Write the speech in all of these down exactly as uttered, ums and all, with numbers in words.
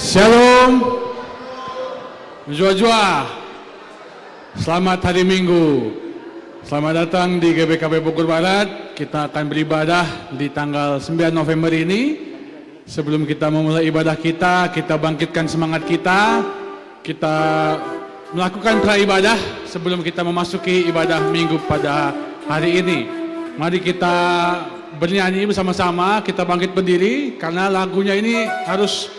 Shalom. Mejuah-juah. Selamat hari Minggu. Selamat datang di G B K P Bogor Barat. Kita akan beribadah di tanggal sembilan November ini. Sebelum kita memulai ibadah kita, kita bangkitkan semangat kita. Kita melakukan praibadah sebelum kita memasuki ibadah Minggu pada hari ini. Mari kita bernyanyi bersama-sama, kita bangkit berdiri, karena lagunya ini harus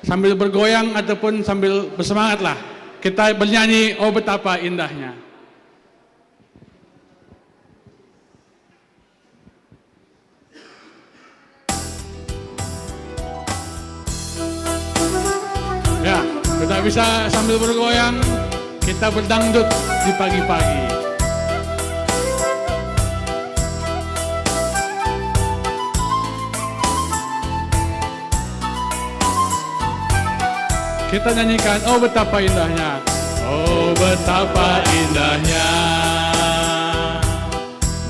sambil bergoyang ataupun sambil bersemangatlah. Kita bernyanyi, "Oh, betapa indahnya." Ya, kita bisa sambil bergoyang, kita berdangdut di pagi-pagi. Kita nyanyikan, "Oh, betapa indahnya." Oh, betapa indahnya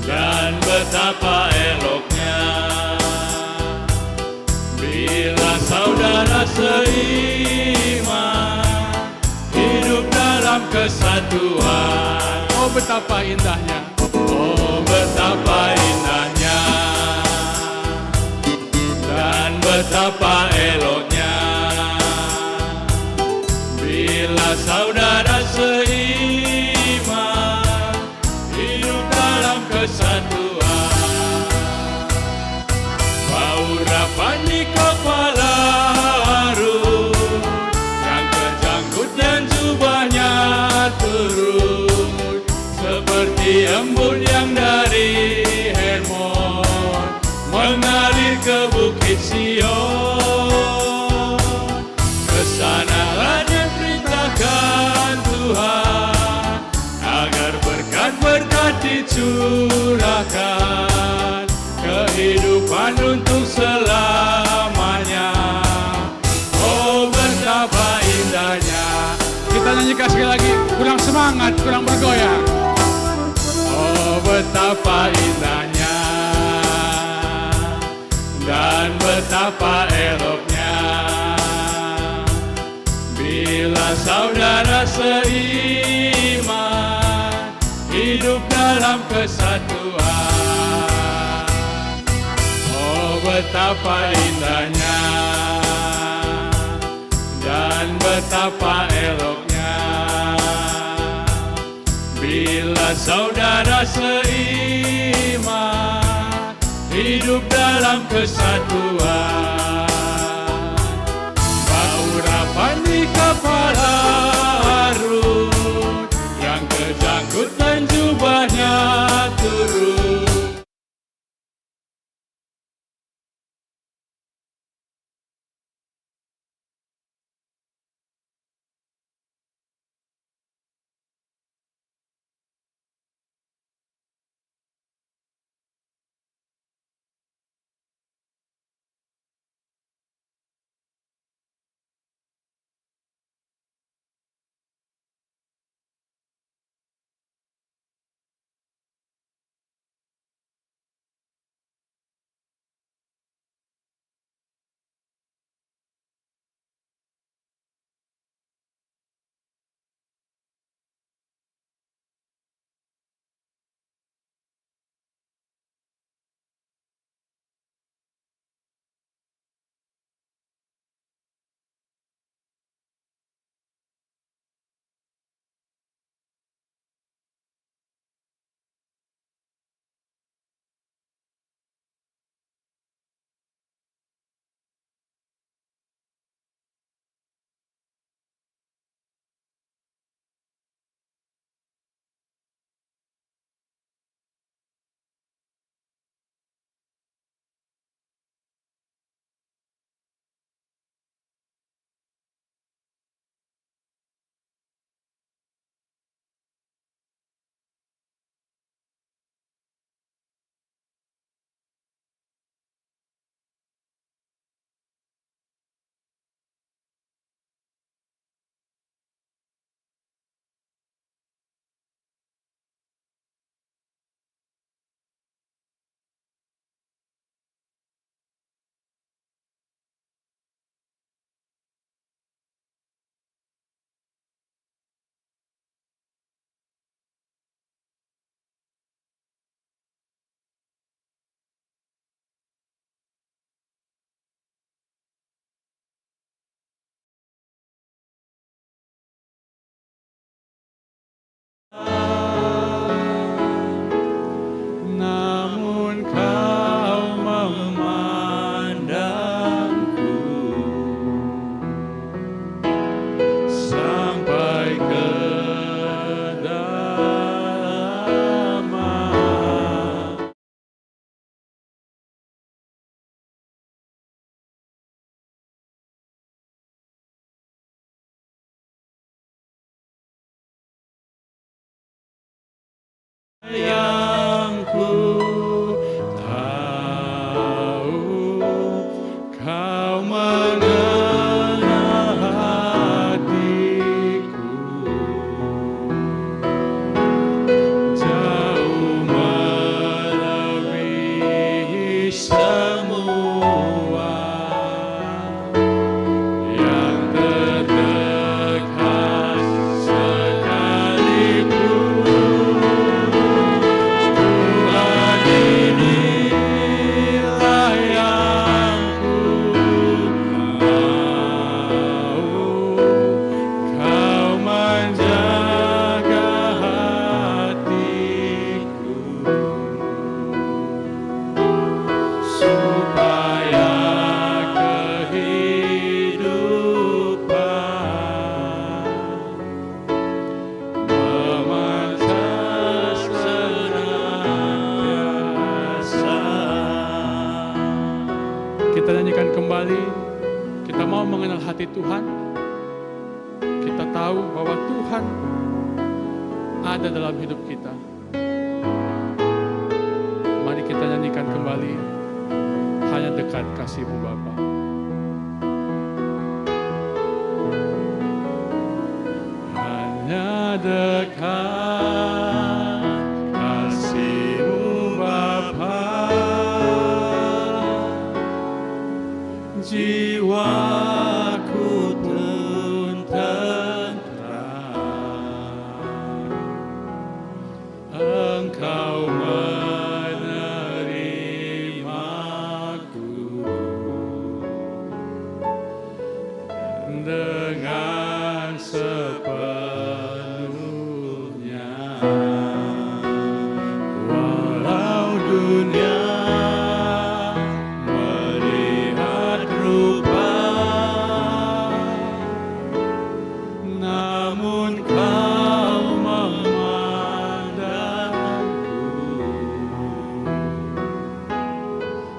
dan betapa eloknya bila saudara seiman hidup dalam kesatuan. Oh, betapa indahnya. Oh, betapa indahnya dan betapa eloknya bila saudara seiman hidup dalam kesatuan. Bau rapat ni kepala Harun, yang kejanggut dan jubahnya turun, seperti embun yang dari Hermon mengalir ke Bukit Sion. Ke sanalah diperintahkan Tuhan, agar berkat-berkat dicurahkan, kehidupan untuk selamanya. Oh, betapa indahnya. Kita nyanyikan sekali lagi, kurang semangat, kurang bergoyang. Oh, betapa indahnya dan betapa eloknya bila saudara seiman hidup dalam kesatuan. Oh, betapa indahnya dan betapa eloknya bila saudara seiman hidup dalam kesatuan. Bau rapat ni kepala Harun, yang kejanggut dan jubahnya turun. Sayangku, tau Kau mengena hatiku, jauh melebihi semua yang terdekat sekalipun. Tuhan, inilah yang ku mau, Kau menjaga hatiku, supaya kehidupan memancar senantiasa. Kita nyanyikan kembali. Kita mau mengenal hati Tuhan. Kita tahu bahwa Tuhan ada dalam hidup kita. Mari kita nyanyikan kembali, Hanya Dekat Kasih-Mu, Bapa. Hanya dekat kasih-Mu, Bapa, jiwaku pun tentram. Engkau menerimaku dengan sepenuhnya. Walau dunia melihat rupa, namun Kau memandangku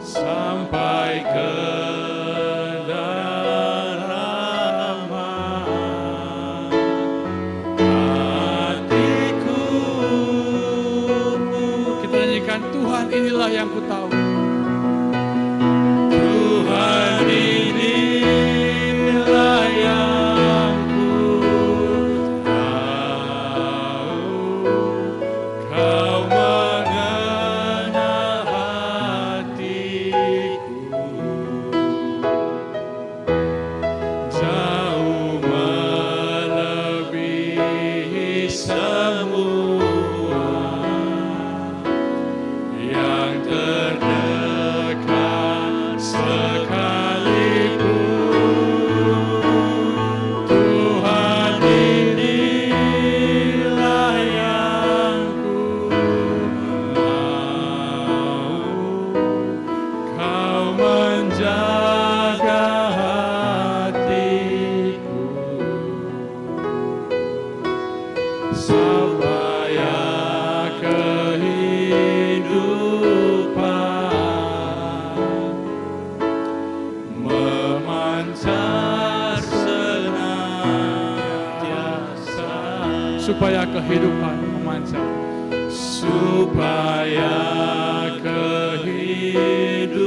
sampai kedalaman hatiku. Kita nyanyikan, Tuhan, inilah yang ku tahu. Tuhan, inilah yang ku tahu, Kau mengenal hatiku. Jauh melebihi semua yang terdekat sekalipun. Tuhan, inilah yang ku mau. Kau menjaga hatiku, supaya kehidupan memancar senantiasa. Supaya kehidupan memancar. Supaya kehidupan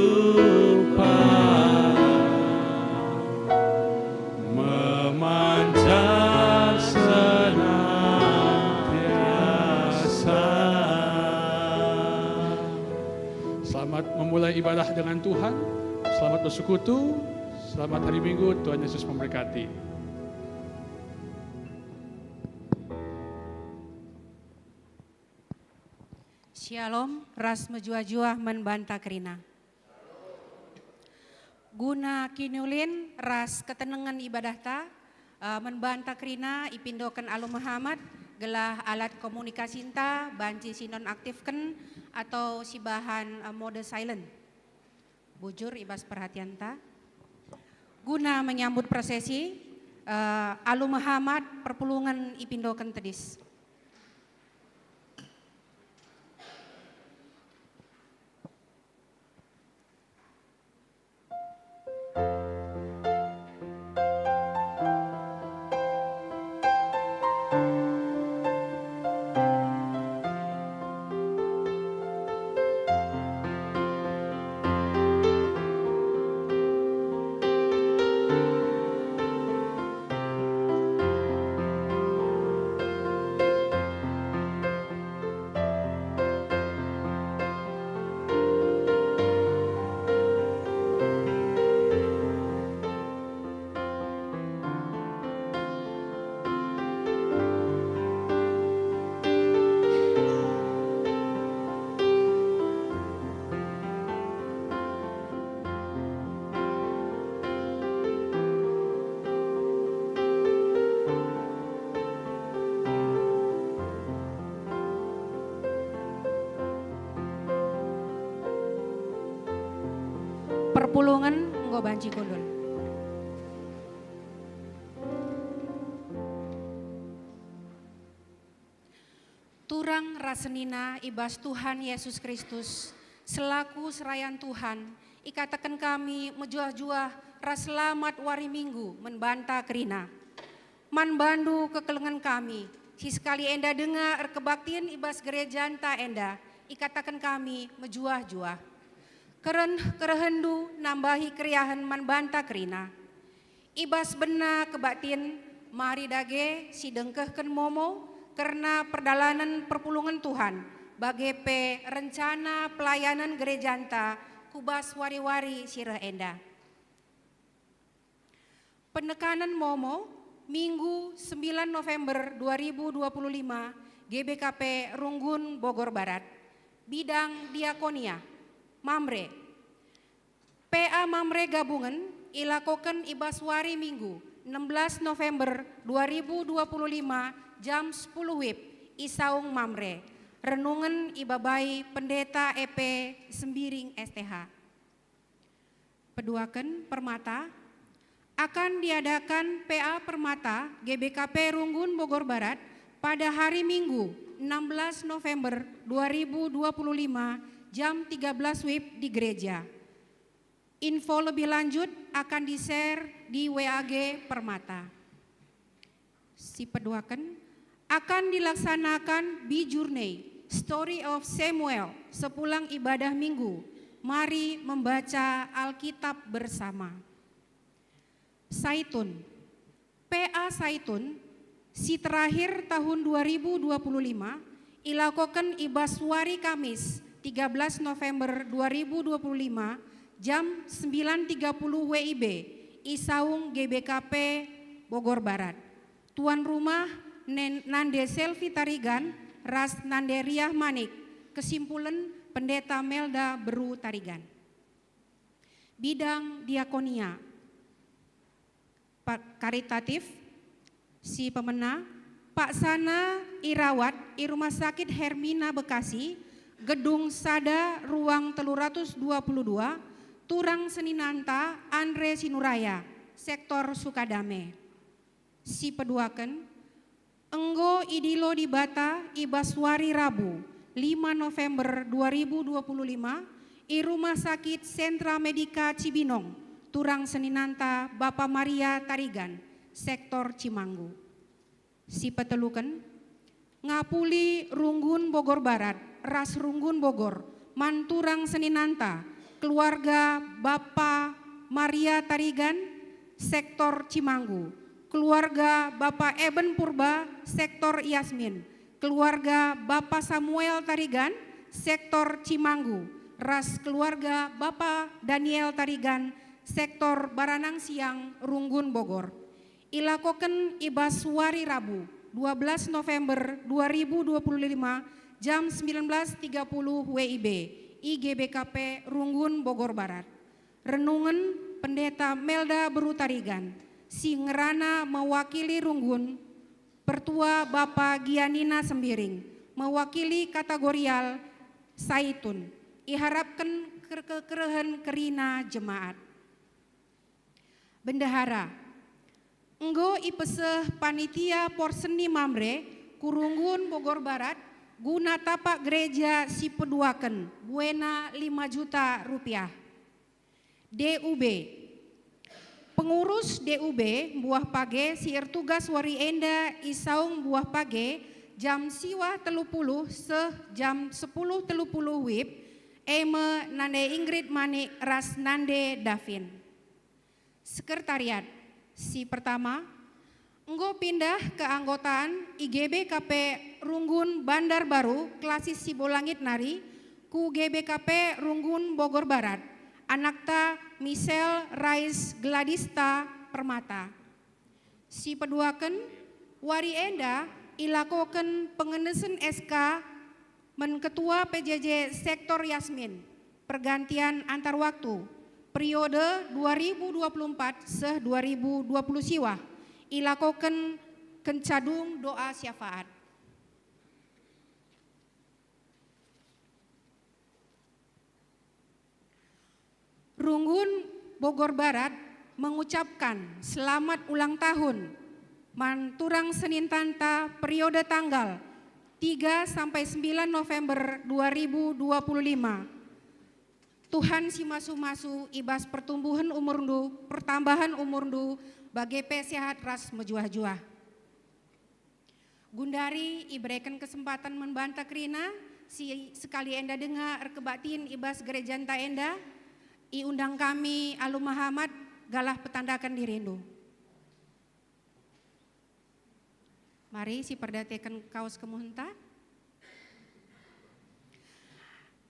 memancar senantiasa. Selamat memulai ibadah dengan Tuhan. Selamat bersekutu. Selamat hari Minggu. Tuhan Yesus memberkati. Shalom, ras mejuah-juah man banta kerina. Guna kiniulin ras ketenengen ibadahta, eh, man banta kerina ipindoken alu mehamat, gelah alat komunikasinta banci si nonaktifken atau sibahan, eh, mode silent. Bujur i bas perhatianta. Guna menyambut prosesi, eh, alu mehamat perpulungen ipindoken tedis. Perpulungen enggo banci kundul. Turang ras senina i bas Tuhan Yesus Kristus, selaku serayan Tuhan, ikataken kami mejuah-juah ras selamat wari Minggu man banta kerina. Man bandu kekelengen kami, si sekali enda denga erkebaktin i bas gerejanta enda, ikataken kami mejuah-juah. Keren-kerehenndu nambahi keriahen man banta kerina. I bas bena kebaktin, mari dage sidengkehken momo kerna perdalanen perpulungen Tuhan, bage pe rencana pelayanen gerejanta ku bas wari-wari si reh enda. Penekanen momo, Minggu, sembilan November dua ribu dua puluh lima, G B K P Runggun, Bogor Barat. Bidang diakonia, Mamre. P A Mamre gabungen ilakoken i bas wari Minggu, enam belas November dua ribu dua puluh lima, jam sepuluh wib, i Saung Mamre. Renungen ibabai Pendeta E P Sembiring, S T H. Peduaken, Permata. Akan diadakan P A Permata G B K P Runggun, Bogor Barat pada hari Minggu, enam belas November dua ribu dua puluh lima, jam tiga belas wib di gereja. Info lebih lanjut akan di-share di W A G Permata. Si peduaken, akan dilaksanakan Be Journey, Story of Samuel, sepulang ibadah Minggu. Mari membaca Alkitab bersama. Saitun. P A Saitun, si terakhir tahun dua ribu dua puluh lima, ilakoken i bas wari Kamis, tiga belas November dua ribu dua puluh lima, jam sembilan tiga puluh W I B, i Saung G B K P Bogor Barat. Tuan rumah nen-, Nande Selvi Tarigan ras Nande Riah Manik, kesimpulen Pendeta Melda Beru Tarigan. Bidang diakonia, pa-, karitatif, si pemena, paksana irawat i Rumah Sakit Hermina Bekasi, gedung sada, ruang telu ratus dua puluh dua, turang seninanta Andre Sinuraya, sektor Sukadame. Si peduaken, enggo idilo Dibata i bas wari Rabu, lima November dua ribu dua puluh lima, i Rumah Sakit Sentra Medika Cibinong, turang seninanta Bapa Maria Tarigan, sektor Cimanggu. Si peteluken, ngapuli Runggun Bogor Barat ras Runggun Bogor man turang seninanta, keluarga Bapa Maria Tarigan, sektor Cimanggu, keluarga Bapa Eben Purba, sektor Yasmin, keluarga Bapa Samuel Tarigan, sektor Cimanggu, ras keluarga Bapa Daniel Tarigan, sektor Baranang Siang, Runggun Bogor. Ilakoken i bas wari Rabu, dua belas November dua ribu dua puluh lima, jam sembilan belas tiga puluh W I B, i G B K P Runggun, Bogor Barat. Renungen Pendeta Melda Beru Tarigan, si ngerana mewakili Runggun, Pertua Bapa Gianina Sembiring, mewakili kategorial Saitun, iharapken ker-, kekerehen kerina jemaat. Bendahara. Enggo ipeseh panitia porseni Mamre ku Runggun, Bogor Barat, guna tapak gereja si peduaken, buena lima juta rupiah. D U B. Pengurus D U B Mbuah Page si ertugas wari enda i Saung Mbuah Page, jam siwah telu puluh seh jam sepuluh telu puluh wib, e me Nande Ingrid Manik ras Nande Davin. Sekretariat. Si pertama, enggo pindah keanggotaan i G B K P Runggun Bandar Baru Klasis Sibolangit nari ku G B K P Runggun Bogor Barat, anakta Michelle rais Gladista Permata. Si peduaken, wari enda ilakoken pengenesen S K man Ketua P J J Sektor Yasmin, pergantian antar waktu, periode dua ribu dua puluh empat seh dua ribu dua puluh siwah, ilakoken kencadung doa syafaat. Runggun Bogor Barat mengucapkan selamat ulang tahun man turang senintanta periode tanggal tiga sampai sembilan November dua ribu dua puluh lima. Tuhan si masu-masu i bas pertumbuhen umurndu, pertambahan umurndu, bage pe sehat ras mejuah-juah. Gundari ibereken kesempatan man banta kerina, si sekali enda denga erkebaktin i bas gerejanta enda, iundang kami alu mehamat, galah petandaken dirindu. Mari siperdiateken kawes kemuhenta.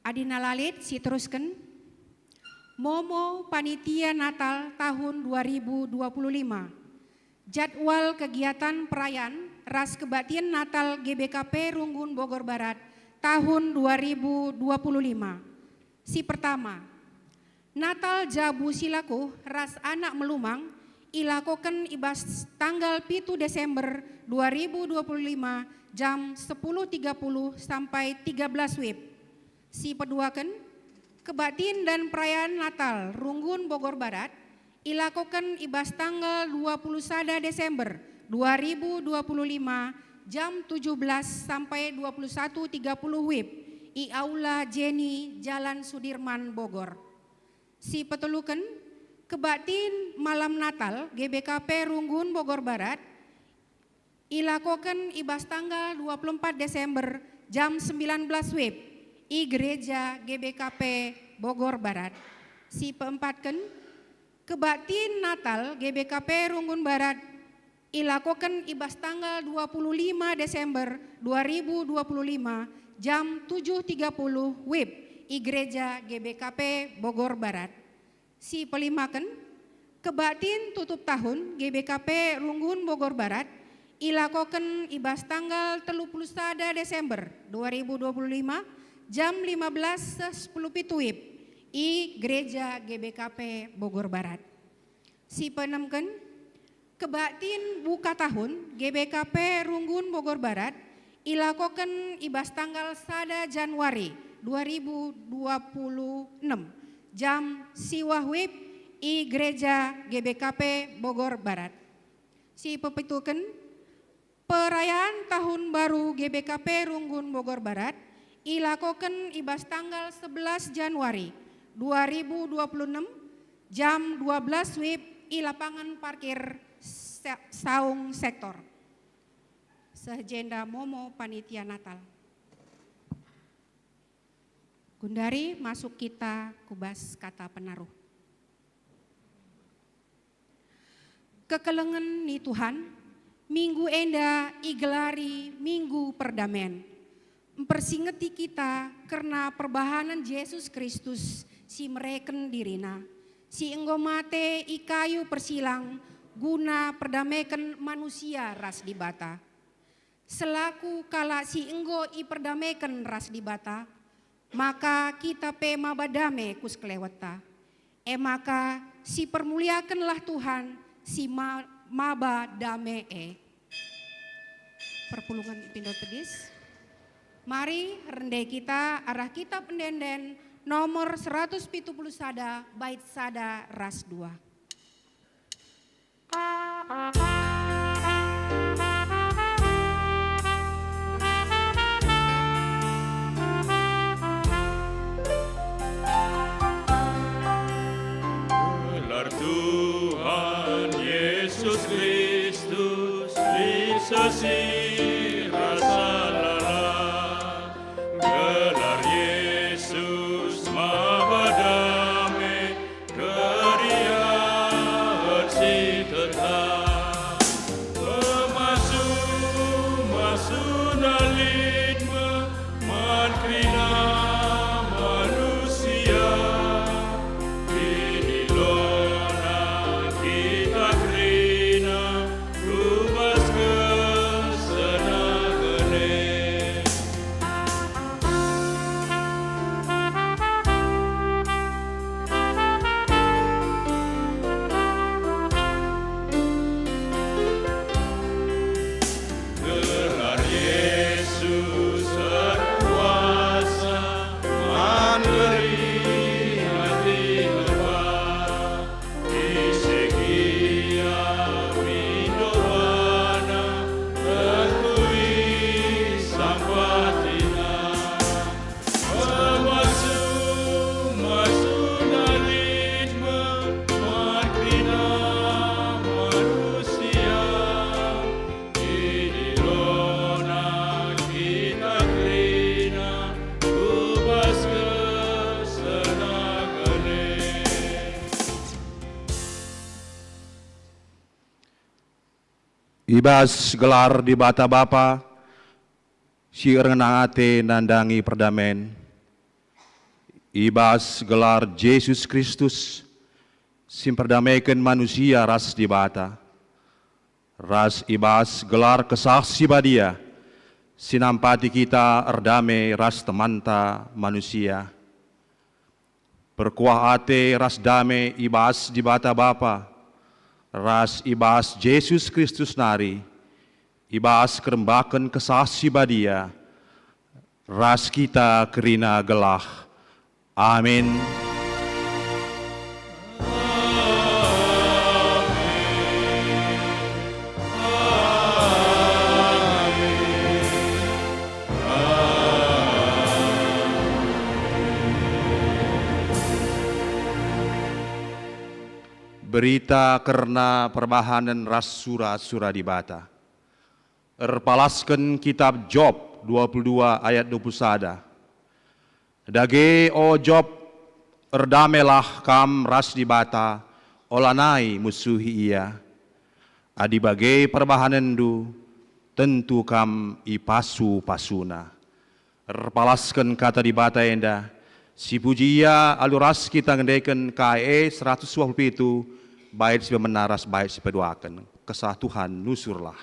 Adi nala lit, siterusken. Momo Panitia Natal tahun dua ribu dua puluh lima. Jadwal kegiatan perayaan ras kebaktin Natal G B K P Runggun Bogor Barat tahun dua ribu dua puluh lima. Si pertama, Natal jabu si lakuh ras anak melumang ilakoken i bas tanggal pitu Desember dua ribu dua puluh lima jam sepuluh tiga puluh sampai tiga belas wib. Si peduaken, kebaktin dan perayaan Natal Runggun Bogor Barat ilakoken i bas tanggal dua puluh sada Desember dua ribu dua puluh lima jam tujuh belas sampai dua puluh satu tiga puluh wib i Aula Jenny, Jalan Sudirman, Bogor. Si peteluken, kebaktin malam Natal G B K P Runggun Bogor Barat ilakoken i bas tanggal dua puluh empat Desember jam sembilan belas wib i Gereja G B K P Bogor Barat. Si peempatken, kebaktin Natal G B K P Runggun Barat ilakoken i bas tanggal dua puluh lima Desember dua ribu dua puluh lima jam tujuh tiga puluh wib i Gereja G B K P Bogor Barat. Si pelimaken, kebaktin tutup tahun G B K P Runggun Bogor Barat ilakoken i bas tanggal telu puluh sada Desember dua ribu dua puluh lima jam lima belas seh sepuluh pitu wib i Gereja G B K P Bogor Barat. Si peenemken, kebaktin buka tahun G B K P Runggun Bogor Barat ilakoken i bas tanggal sada Januari dua ribu dua puluh enem, jam siwah wib i Gereja G B K P Bogor Barat. Si pepituken, perayaan Tahun Baru G B K P Runggun Bogor Barat ilakoken i bas tanggal sebelas Januari dua ribu dua puluh enem, jam dua belas wib i lapangan parkir Sa-, Saung Sektor. Seh jenda momo panitia Natal. Gundari masuk kita ku bas kata penaruh. Kekelengen ni Tuhan, minggu enda igelari Minggu Perdamen. Mpersingeti kita kerna perbahanen Jesus Kristus si mereken diriNa, si enggo mate i kayu persilang guna perdameken manusia ras Dibata. Selaku kalak si enggo iperdameken ras Dibata, maka kita pe maba dame ku sekelewetta. E maka, sipermuliakenlah Tuhan si ma-, maba dame e. Perpulungen ipindo tedis. Mari rende kita arah Kitab Ende-enden nomor seratus pitu puluh sada, bait sada ras dua. Gelar Tuhan Yesus Kristus lit seh si rasa lalap. Gelar Yesus maba dame, keriahen si tetap. Pemasu-masuna lit me man kerina manusia. Idilona kita kerina ku bas kes- I bas gelar Dibata Bapa, si erngena ate nandangi perdamen, i bas gelar Jesus Kristus, si mperdameken manusia ras Dibata, ras i bas gelar Kesah Si Badia, si nampati kita erdame ras temanta manusia. Perkuah ate ras dame i bas Dibata Bapa, ras i bas Jesus Kristus nari, i bas kerembaken Kesah Si Badia, ras kita kerina gelah. Amin. Berita kerna perbahanen ras sura-sura Dibata. Erpalasken kitap Job dua puluh dua ayat dua puluh sada. Dage, o Job, erdamelah kam ras Dibata, olanai musuhi Ia. Adi bage perbahanenndu, tentu kam ipasu-pasuNa. Erpalasken Kata Dibata enda, sipuji Ia alu ras kita ngendeken K E seratus dua puluh pitu, bait si pemena ras bait si peduaken. Kesah Tuhan nusurlah.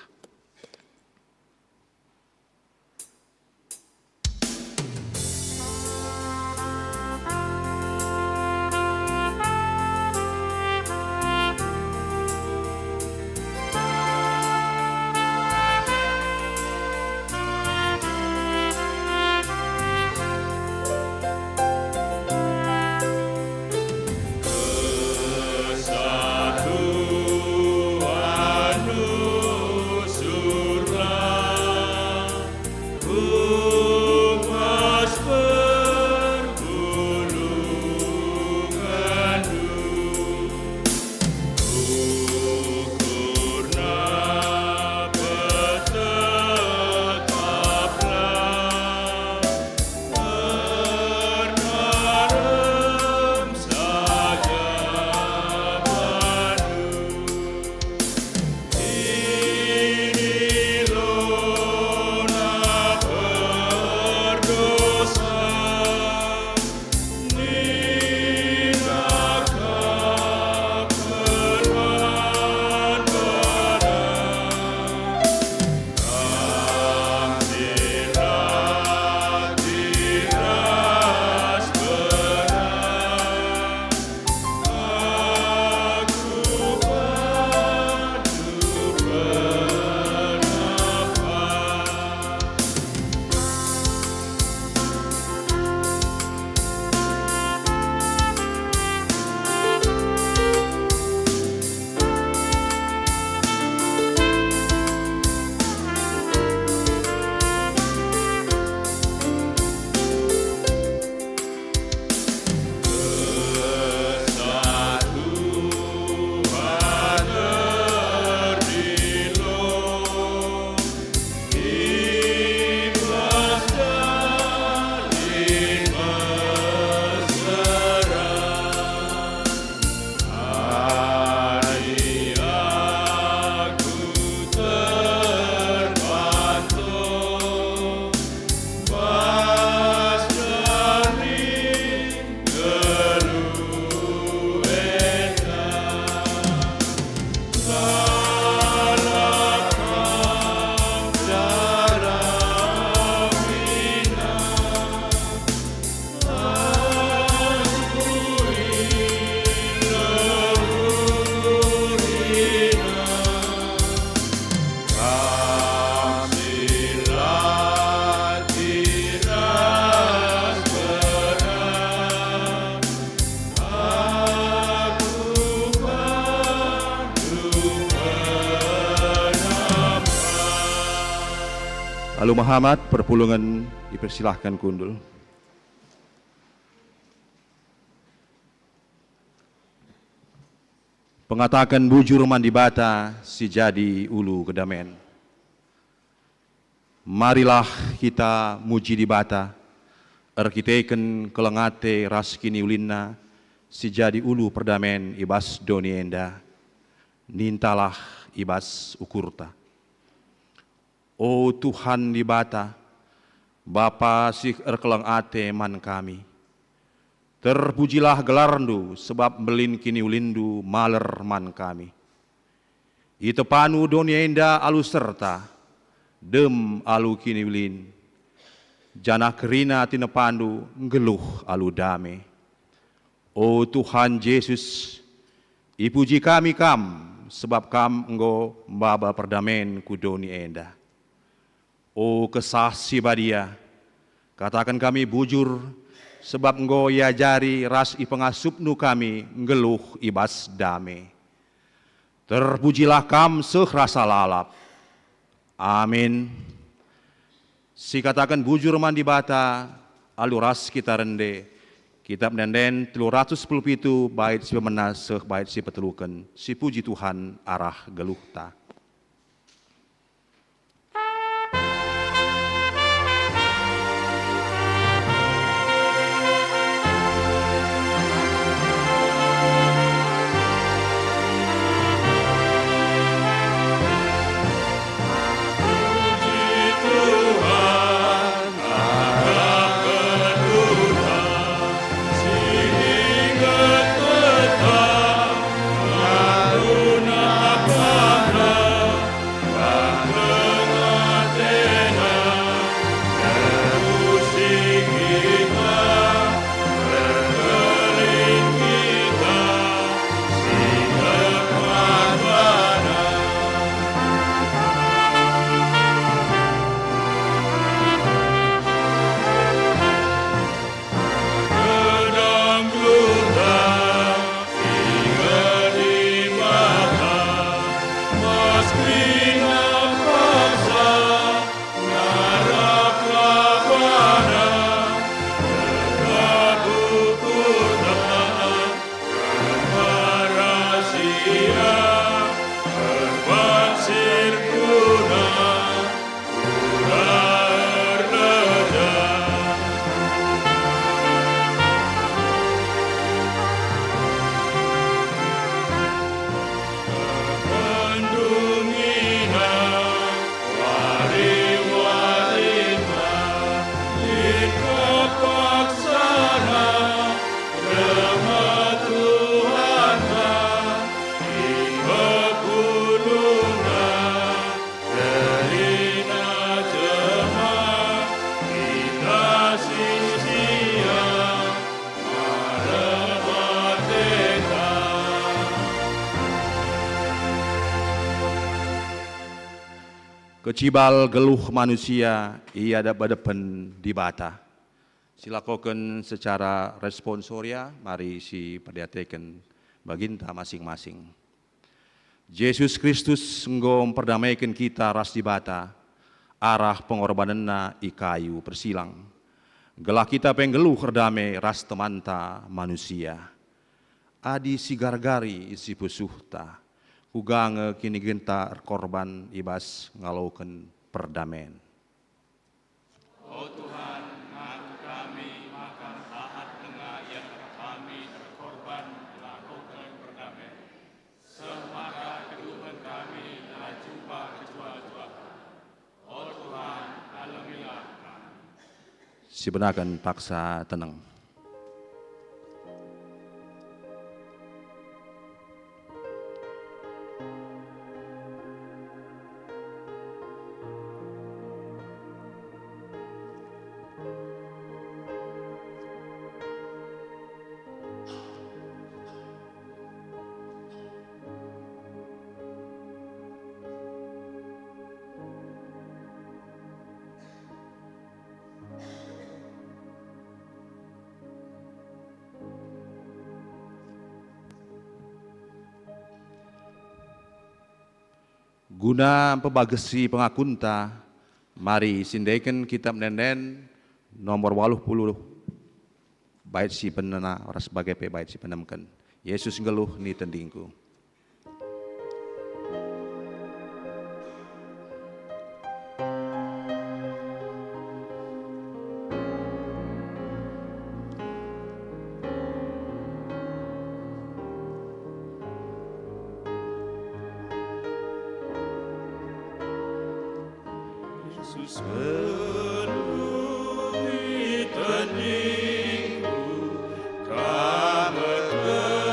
Alu mehamat, perpulungen ipersilahken kundul. Pengataken bujur man Dibata si jadi ulu kedamen. Marilah kita muji Dibata erkiteken keleng ate ras kiniulinNa si jadi ulu perdamen i bas doni enda. Nintalah i bas ukurta. O Tuhan Dibata, Bapa si erkeleng ate man kami, terpujilah gelarNdu, sebab mbelin kiniulinNdu maler man kami. ItepaNdu doni enda alu serta, dem alu kiniulin, janah kerina tinepaNdu nggeluh alu dame. O Tuhan Jesus, ipuji kami Kam, sebab Kam enggo maba perdamen ku doni enda. O Kesah Si Badia, kataken kami bujur, sebab enggo iajari ras ipengasupNdu kami nggeluh i bas dame. Terpujilah Kam seh rasa lalap. Amin. Sikataken bujur man Dibata, alu ras kita rende, Kitap Ende-enden telu ratus sepuluh pitu, bait si pemena seh bait si peteluken, sipuji Tuhan arah geluhta. Kecibal geluh manusia i adep-adepen Dibata. Silakoken secara responsoria, mari siperdiateken baginta masing-masing. Jesus Kristus enggo mperdamaiken kita ras Dibata arah pengorbanenNa i kayu persilang, gelah kita pe nggeluh erdame ras temanta manusia. Adi sigar-gari sipusuhta, kuga nge kinigenta erkorban i bas ngaloken perdamen? O Tuhan, ngaku kami maka tahat denga iakap kami erkorban ngelakoken perdamen, seh maka kegeluhen kami la jumpa kejuah-juahen. O Tuhan, alemilah kami. Sibenaken paksa teneng. Guna mpebagesi pengakunta, mari siendeken Kitap Ende-enden nomor waluh puluh, bait si penena ras bage pe bait si penemken. Yesus nggeluh ni tendingku. Seluhi tendingku, Kam kegeluhenku,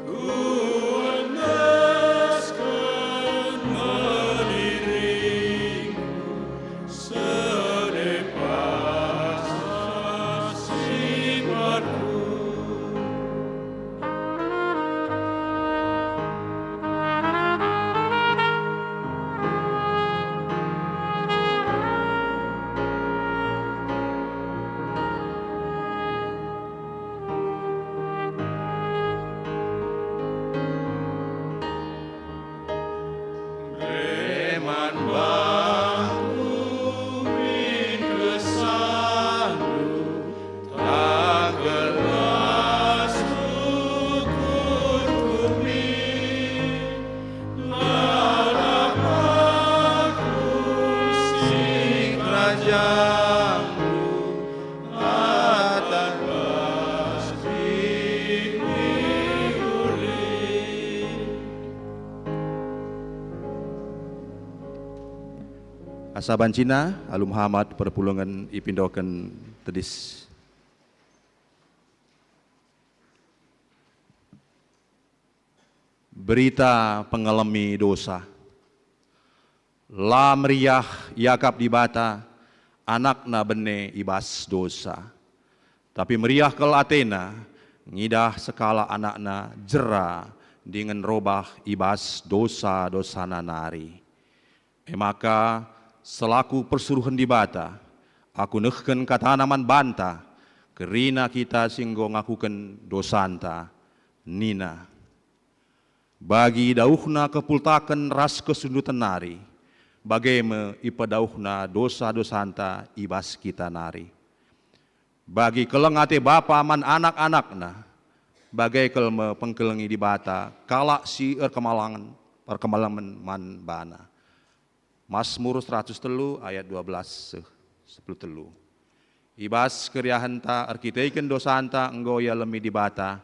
kuendesken ngeliringku, sedepasa sipatku. Leman bangku min kesandu, tanggelasku kutumi, lalap aku sing rajanku, atan pasti uli. Asa bancina, alu mehamat perpulungen ipindoken tedis. Berita pengalemi dosa. La meriah iakap Dibata anakna bene i bas dosa. Tapi meriah kal atena ngidah sekalak anakna jera dingen robah i bas dosa-dosana nari. E maka, selaku persuruhen Dibata, aku nehken katana man banta, kerina kita si enggo ngakuken dosanta. Nina, "Bagi dauhna kepultaken ras kesunduten nari, bage me ipedauhna dosa-dosanta i bas kita nari." Bagi keleng ate bapa man anak-anakna, bage kal me pengkelengi Dibata kalak si erkemalangen, erkemalemen man bana. Masmur seratus telu ayat dua belas seh sepuluh telu. I bas keriahenta erkiteken dosanta enggo ialemi Dibata,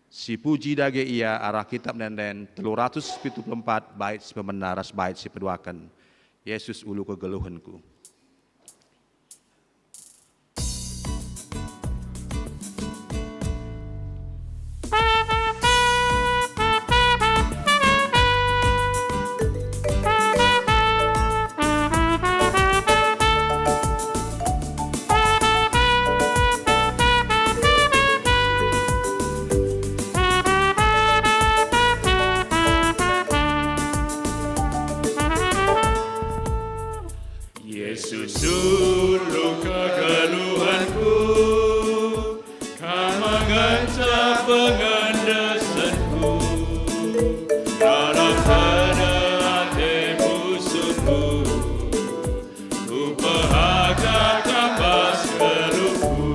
sipuji dage Ia arah Kitap Ende-enden telu ratus pitu puluh empat bait si pemena ras bait si peduaken, "Yesus ulu kegeluhenku." Yesus ulu kegeluhenku, Kam ngenca pengendesenku, dalam kena ate pusuhku, kupehaga Kam bas geluhku.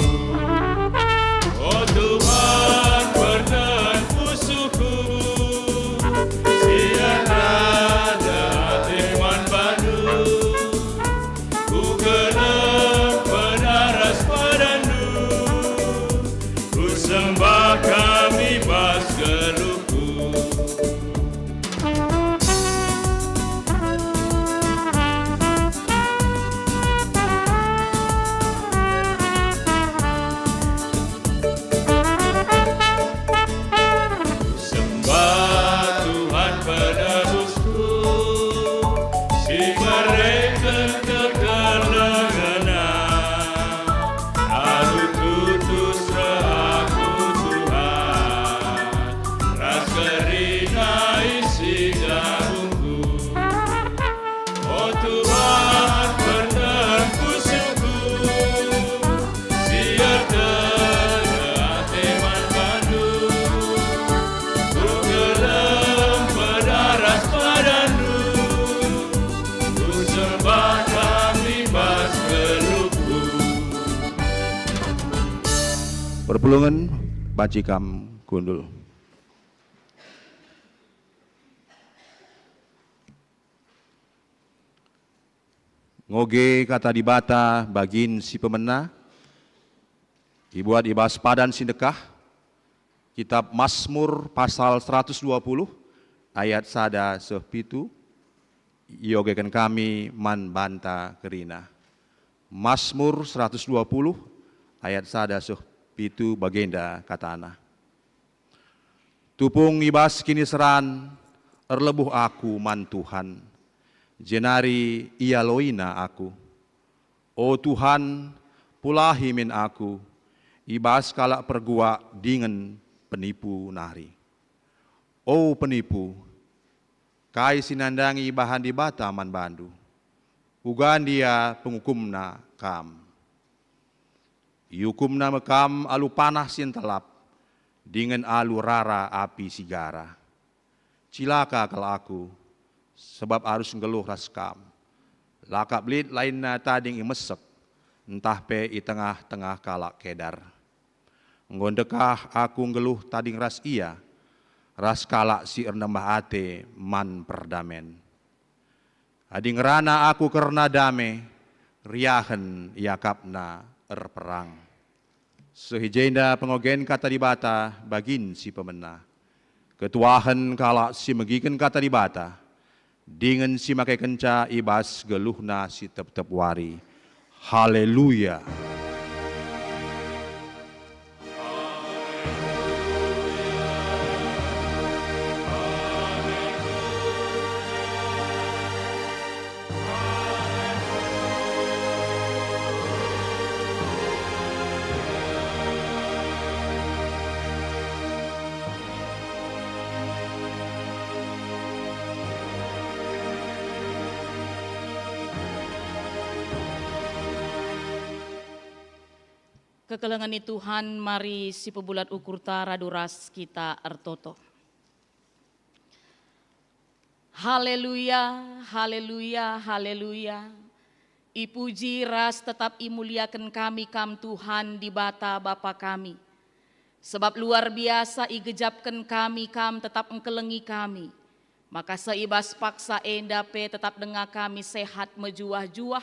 O Tuhan, pernen pusuhku, si erdadah ate man bandu. Kukeleng peda ras padanNdu, kusembah Kam i bas geluhku. Sembah Tuhan Penebusku, si mereken kekelengenNa. Alu tutus reh aku, Tuhan, ras kerina isi jabungku. O Tuhan, pernen pusuhku, si erkena ate man bandu. Kukeleng peda ras padanNdu, kusembah Kam i bas geluhku. Perpulungen banci kam kundul. Ngoge Kata Dibata bagin si pemena, ibuat i bas padan si ndekah, Kitap Masmur pasal seratus dua puluh, ayat sada seh pitu, iogeken kami man banta kerina. Masmur seratus dua puluh ayat sada seh pitu bagenda katana, "Tupung i bas kiniseran erlebuh aku man Tuhan, jenari ialoiNa aku. O Tuhan, pulahi min aku i bas kalak perguak dingen penipu nari." O penipu, kai si nandangi ibahan Dibata man bandu? Uga ndia pengukumNa kam. IukumNa me kam alu panah si ntelap, dingen alu rara api si gara. Cilaka kal aku, sebab arus nggeluh ras kam. La kap lit lainna tading i Mesek, ntah pe i tengah-tengah kalak Kedar. Enggo ndekah aku nggeluh tading ras ia, ras kalak si ernembeh ate man perdamen. Adi ngerana aku kerna dame, riahen iakapna erperang. Seh i jenda pengogen Kata Dibata bagin si pemena. Ketuahen kalak si megiken Kata Dibata, dingen si makekenca i bas geluhna si tep-tep wari. Haleluya! Kekelengen ni Tuhan, mari sipebulat ukurta radu ras kita ertoto. Haleluya, haleluya, haleluya. Ipuji ras tetap imuliaken kami Kam, Tuhan Dibata Bapa kami. Sebab luar biasa igejapken kami Kam tetap engkelengi kami. Maka seh i bas paksa enda pe tetap denga kami sehat mejuah-juah,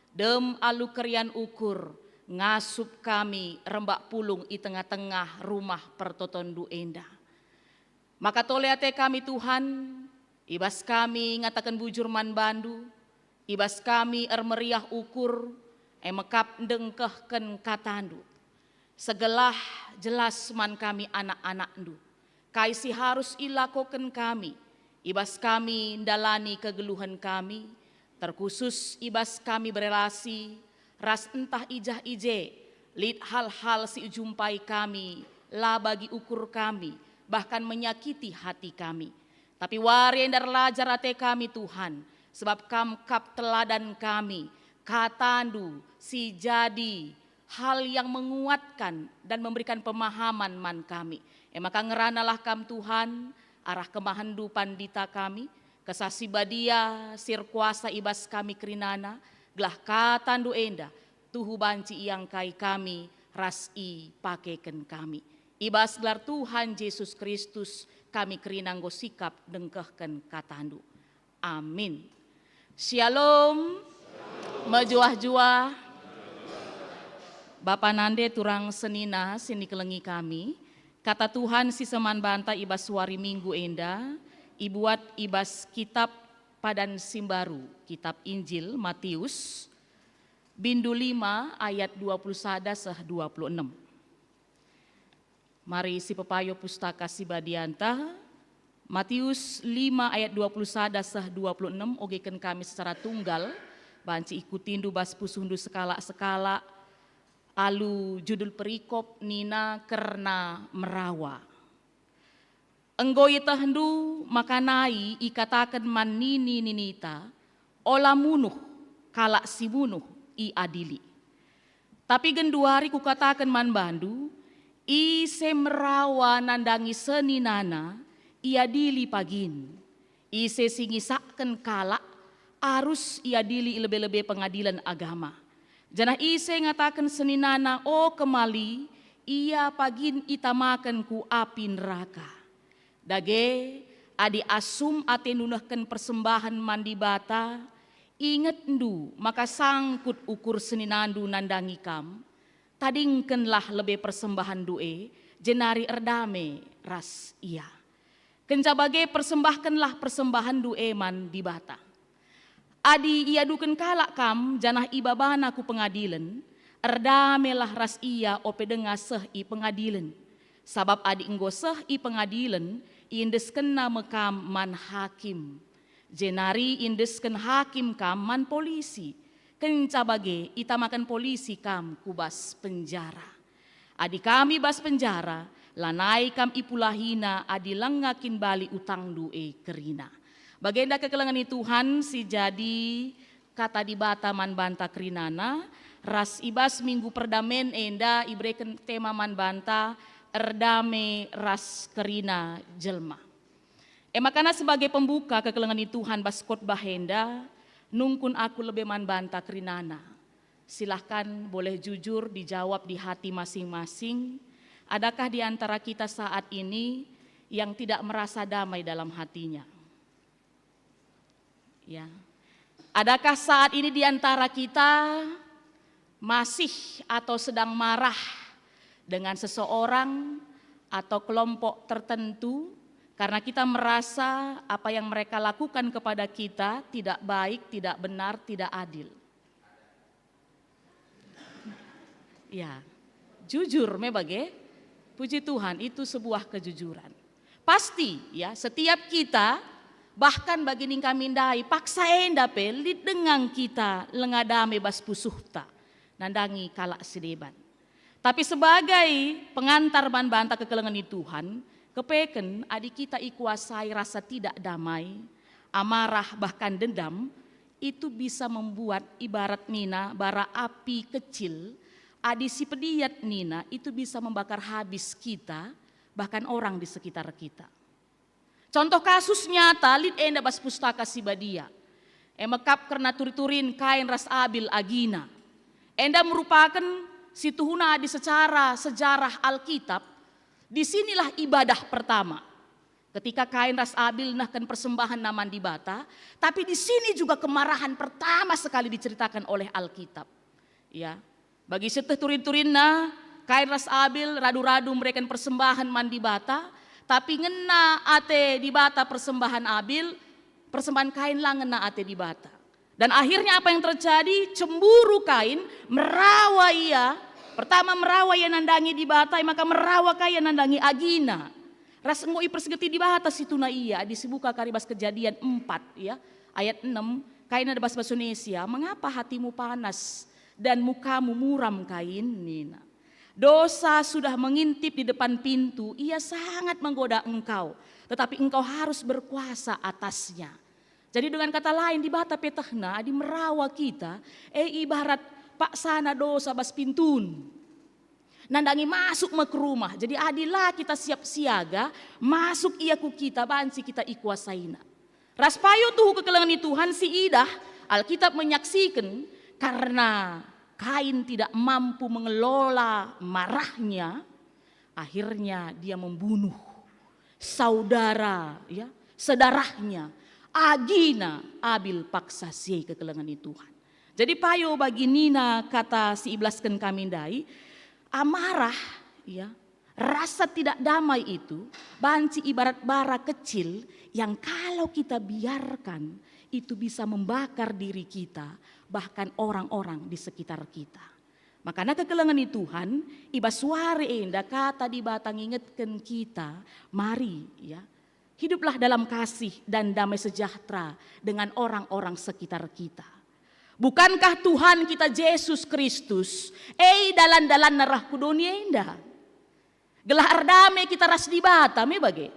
dem alu kerian ukur, ngasup kami rembak pulung i tengah-tengah rumah pertotonNdu enda. Maka tole ate kami, Tuhan, i bas kami ngataken bujur man bandu, i bas kami ermeriah ukur, e me kap ndengkehken katandu. Segelah jelas man kami anak-anakndu, kai si harus ilakoken kami, i bas kami ndalani kegeluhen kami, terkhusus i bas kami berelasi, ras ntah i jah i je, lit hal-hal si ijumpai kami, la bagi ukur kami, bahkan menyakiti hati kami. Tapi wari enda erlajar ate kami, Tuhan, sebab Kam kap teladan kami, katandu si jadi hal yang menguatkan dan memberikan pemahaman man kami. E maka ngeranalah Kam, Tuhan, arah kemahenNdu pandita kami, Kesah Si Badia si erkuasa i bas kami kerinana, gelah katandu enda tuhu banci iangkai kami ras ipakeken kami. I bas gelar Tuhan Jesus Kristus kami kerina enggo sikap ndengkehken katandu. Amin. Shalom. Mejuah-juah. Bapa nande turang senina si nikelengi kami, Kata Tuhan si seh man banta i bas wari Minggu enda ibuat i bas Kitab Padan Simbaru, Kitab Injil Matius, bindu lima ayat dua puluh sada seh dua puluh enem. Mari sipepayo Pustaka Si Badianta, Matius lima ayat dua puluh sada seh dua puluh enem, ogeken kami secara tunggal, banci ikutindu bas pusuhndu sekalak-sekalak, alu judul perikop nina kerna merawa. Enggo ietehndu maka nai ikataken man nini-ninita, "Ola munuh, kalak si munuh iadili." Tapi genduari kukataken man bandu, ise merawa nandangi seninana, iadili pagin. Ise si ngisakken kalak, arus iadili i lebe-lebe pengadilen agama. Janah ise ngataken seninana, "O kemali," ia pagin itamaken ku api neraka. Dage, adi asum atendu nehken persembahen man Dibata, ingetndu maka sangkut ukur seninandu nandangi kam, tadingkenlah lebe persembahenndu e, jenari erdame ras ia. Kenca bage persembahkenlah persembahenndu e man Dibata. Adi iaduken kalak kam janah ibabana ku pengadilen, erdamelah ras ia ope denga seh i pengadilen. Sabap adi enggo seh i pengadilen, iendeskenna me kam man hakim. Jenari iendesken hakim kam man polisi. Kenca bage itamaken polisi kam ku bas penjara. Adi kam i bas penjara, lanai kam ipulahina adi langa kin bali utangndu e kerina. Bagenda kekelengen ni Tuhan si jadi kata Dibata man banta kerinana, ras i bas Minggu Perdamen enda ibereken tema man banta, Erdame ras Kerina Jelma. E makana sebagai pembuka kekelengen ni Tuhan bas khotbah enda, nungkun aku lebe man banta kerinana. Silahkan boleh jujur dijawab di hati masing-masing. Adakah di antara kita saat ini yang tidak merasa damai dalam hatinya? Ya. Adakah saat ini di antara kita masih atau sedang marah dengan seseorang atau kelompok tertentu karena kita merasa apa yang mereka lakukan kepada kita tidak baik, tidak benar, tidak adil? Ya, jujur me bage. Puji Tuhan, itu sebuah kejujuran. Pasti, ya, setiap kita, bahkan bagi ning kami ndai, paksa enda pe lit denga kita langa dame bas pusuhta nandangi kalak si deban. Tapi sebagai pengantar man banta kekelengen ni Tuhan, kepeken adi kita ikuasai rasa tidak damai, amarah, bahkan dendam, itu bisa membuat ibarat nina bara api kecil, adi si pediat nina, itu bisa membakar habis kita, bahkan orang di sekitar kita. Contoh kasus nyata lit enda bas Pustaka Si Badia. E me kap kerna turi-turin Kain ras Abil agina. Enda merupaken situhuna adi secara sejarah Alkitab, di sinilah ibadah pertama. Ketika Kain ras Abil nehken persembahen man Dibata, tapi di sini juga kemarahan pertama sekali diceritakan oleh Alkitab. Ya, bagi sieteh turin-turinna, Kain ras Abil radu-radu mereken persembahen man Dibata, tapi ngena ate Dibata persembahen Abil, persembahen Kain la ngena ate Dibata. Dan akhirnya apa yang terjadi? Cemburu Kain, merawa ia. Pertama merawa ia nandangi Dibata, maka merawa ka ia nandangi agina. Ras enggo ipersingeti Dibata situhuna ia, adi sibuka kari bas Kejadian empat, ya, ayat enam, Kain ada bas bahasa Indonesia, "Mengapa hatimu panas dan mukamu muram, Kain?" nina. "Dosa sudah mengintip di depan pintu, ia sangat menggoda engkau, tetapi engkau harus berkuasa atasnya." Jadi dengan kata lain, Dibata pe tehna adi merawa kita, e ibarat paksana dosa bas pintun. Nandangi masuk me ke rumah. Jadi adi la kita siap siaga, masuk ia ku kita, banci kita ikuasaina. Ras payo tuhu kekelengen ni Tuhan si idah, Alkitab menyaksiken, karena Kain tidak mampu mengelola marahnya, akhirnya dia membunuh saudara, ya, sedarahnya, agina Abil paksa si e kekelengen ni Tuhan. Jadi payo bagi nina kata si ibelasken kami ndai, amarah, ya, rasa tidak damai itu banci ibarat bara kecil yang kalau kita biarkan itu bisa membakar diri kita, bahkan orang-orang di sekitar kita. Makana kekelengen ni Tuhan, i bas wari enda kata Dibata ngingetken kita, mari, ya, hiduplah dalam kasih dan damai sejahtera dengan orang-orang sekitar kita. Bukankah Tuhan kita Jesus Kristus, e dalan-dalanna reh ku doni enda? Gelah erdame kita ras Dibata me bage.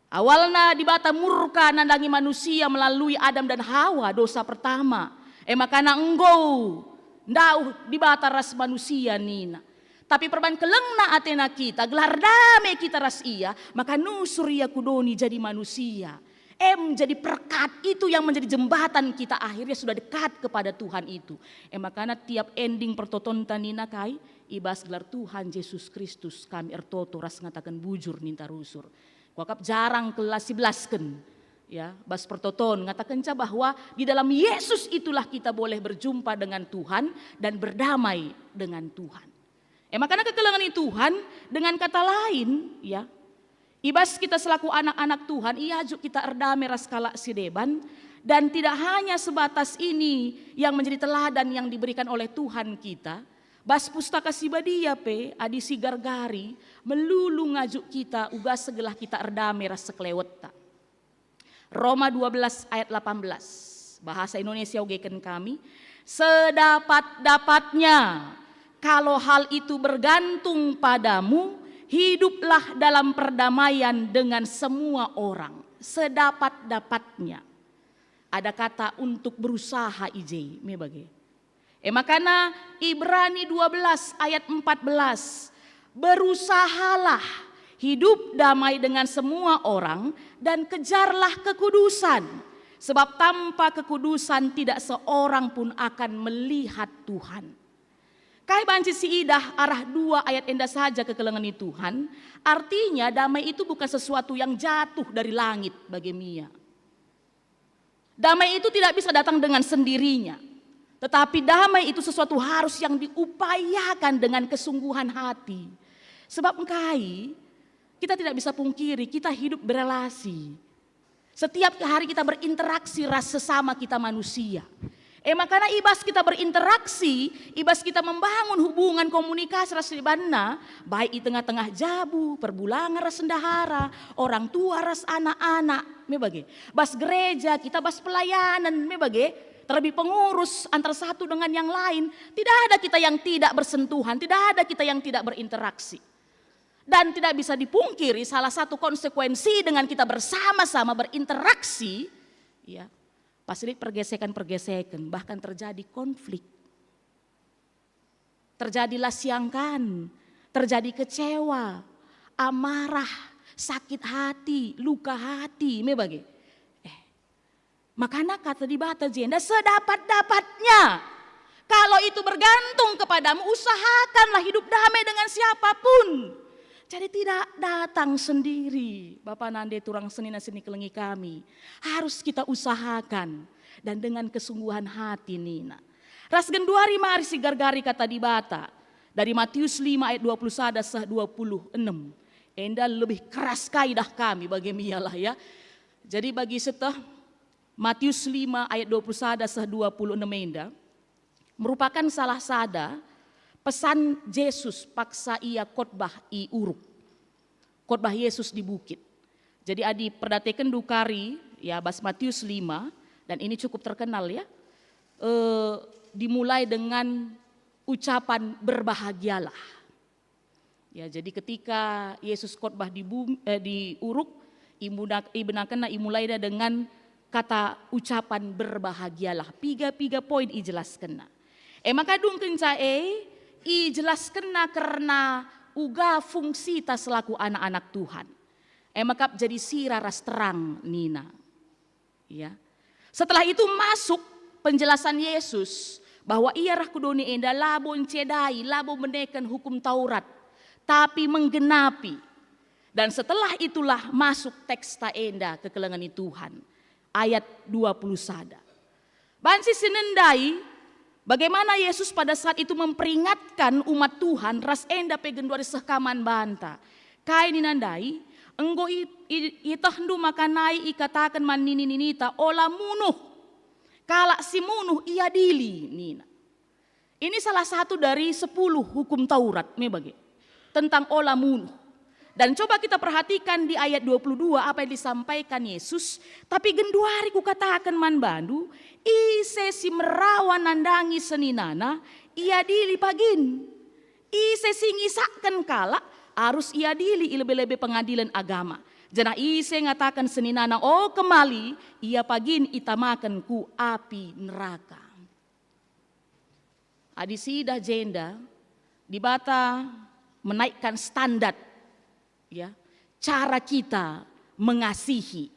Awalna Dibata murka nandangi manusia melalui Adam dan Hawa, dosa pertama. E makana enggo ndauh Dibata ras manusia nina. Tapi perban kelengna atena kita, gelah erdame kita ras Ia, maka nusur Ia ku doni jadi manusia. Em jadi perkat itu yang menjadi jembatan kita akhirnya sudah dekat kepada Tuhan itu. E makana tiap ending pertotonta nina kai, i bas gelar Tuhan Jesus Kristus kami ertoto ras ngataken bujur ninta rusur. Kuakap jarang kelas sibelasken, ya, bas pertoton ngatakenca bahwa di dalam Yesus itulah kita boleh berjumpa dengan Tuhan dan berdamai dengan Tuhan. E makana kekelengen ni Tuhan, dengan kata lain, ya, I bas kita selaku anak-anak Tuhan, iajuk kita erdame ras kalak si deban, dan tidak hanya sebatas ini yang menjadi teladan yang diberikan oleh Tuhan kita, bas Pustaka Si Badia pe, adi sigargari, melulu ngajuk kita uga seh gelah kita erdame ras sekelewetta. Roma dua belas ayat delapan belas, bahasa Indonesia ogeken kami, "Sedapat-dapatnya, kalau hal itu bergantung padamu, hiduplah dalam perdamaian dengan semua orang." Sedapat-dapatnya. Ada kata untuk berusaha i je, me bage. E makana Ibrani dua belas ayat empat belas, "Berusahalah hidup damai dengan semua orang dan kejarlah kekudusan, sebab tanpa kekudusan tidak seorang pun akan melihat Tuhan." Kai banci siidah arah dua ayat enda saja kekelengen ni Tuhan? Artinya, damai itu bukan sesuatu yang jatuh dari langit bage mia. Damai itu tidak bisa datang dengan sendirinya, tetapi damai itu sesuatu harus yang diupayakan dengan kesungguhan hati. Sebab engkai, kita tidak bisa pungkiri, kita hidup berelasi. Setiap hari kita berinteraksi ras sesama kita manusia. E makana i bas kita berinteraksi, i bas kita membangun hubungan komunikasi ras debanna, baik i tengah-tengah jabu, perbulangan ras ndehara, orang tua ras anak-anak, me bage. Bas gereja, kita bas pelayanan, me bage. Terlebih pengurus antar satu dengan yang lain. Tidak ada kita yang tidak bersentuhan, tidak ada kita yang tidak berinteraksi. Dan tidak bisa dipungkiri, salah satu konsekuensi dengan kita bersama-sama berinteraksi, ya, pasti lit pergesekan-pergesekan, bahkan terjadi konflik. Terjadi lasiangkan, terjadi kecewa, amarah, sakit hati, luka hati, me bage. Eh, makana kata Dibata jenda sedapat-dapatnya. Kalau itu bergantung kepadamu, usahakanlah hidup damai dengan siapapun. Jadi tidak datang sendiri, Bapa nande turang senina sini kelengi kami. Harus kita usahakan dan dengan kesungguhan hati nina. Ras genduari mari sigargari kata Dibata dari Matius lima ayat dua puluh sada seh dua puluh enem. Enda lebih keras kai dah kami bage mialah ya. Jadi bagi seteh Matius lima ayat dua puluh sada seh dua puluh enem enda merupakan salah sada pesan Jesus paksa ia khotbah i uruk. Khotbah Yesus di bukit. Jadi adi perdatekenndu kari, ya, bas Matius lima, dan ini cukup terkenal ya, eh, dimulai dengan ucapan "Berbahagialah". Ya, jadi ketika Yesus khotbah di bum-, eh, di uruk, imuna-, ibenakenna imulaina dengan kata ucapan "Berbahagialah". Piga-piga poin ijelaskenna. E maka dung kenca e, ijelaskenna kerna uga fungsita selaku anak-anak Tuhan. E maka jadi sira ras terang nina. Ya. Setelah itu masuk penjelasan Yesus bahwa ia rah ku doni enda labo ncedai, labo meneken hukum Taurat, tapi menggenapi. Dan setelah itulah masuk teksta enda kekelengen ni Tuhan. Ayat dua puluh sada. Banci si nendai, bagaimana Yesus pada saat itu memperingatkan umat Tuhan ras enda pe genduari seh ka man banta. Kai nina ndai? Enggo i-, i-, ietehndu maka nai ikataken man nini-ninita, "Ola munuh. Kalak si munuh iadili," nina. Ini salah satu dari sepuluh hukum Taurat, me bage, tentang ola munuh. Dan coba kita perhatikan di ayat dua puluh dua apa yang disampaikan Yesus, "Tapi genduari kukataken man bandu, ise si merawa nandangi seninana, iadili pagin. Ise si ngisakken kalak, arus iadili i lebe-lebe pengadilen agama. Janah ise ngataken seninana, 'O kemali,' ia pagin itamaken ku api neraka." Adi siidah jenda, Dibata menaikkan standar, ya, cara kita mengasihi,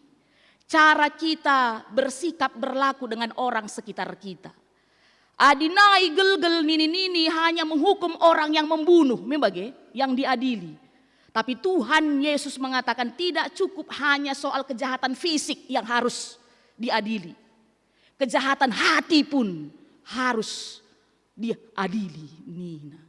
cara kita bersikap berlaku dengan orang sekitar kita. Adi nai gelgel nini-nini hanya menghukum orang yang membunuh, me bage, yang diadili. Tapi Tuhan Yesus mengatakan tidak cukup hanya soal kejahatan fisik yang harus diadili. Kejahatan hati pun harus diadili, nina.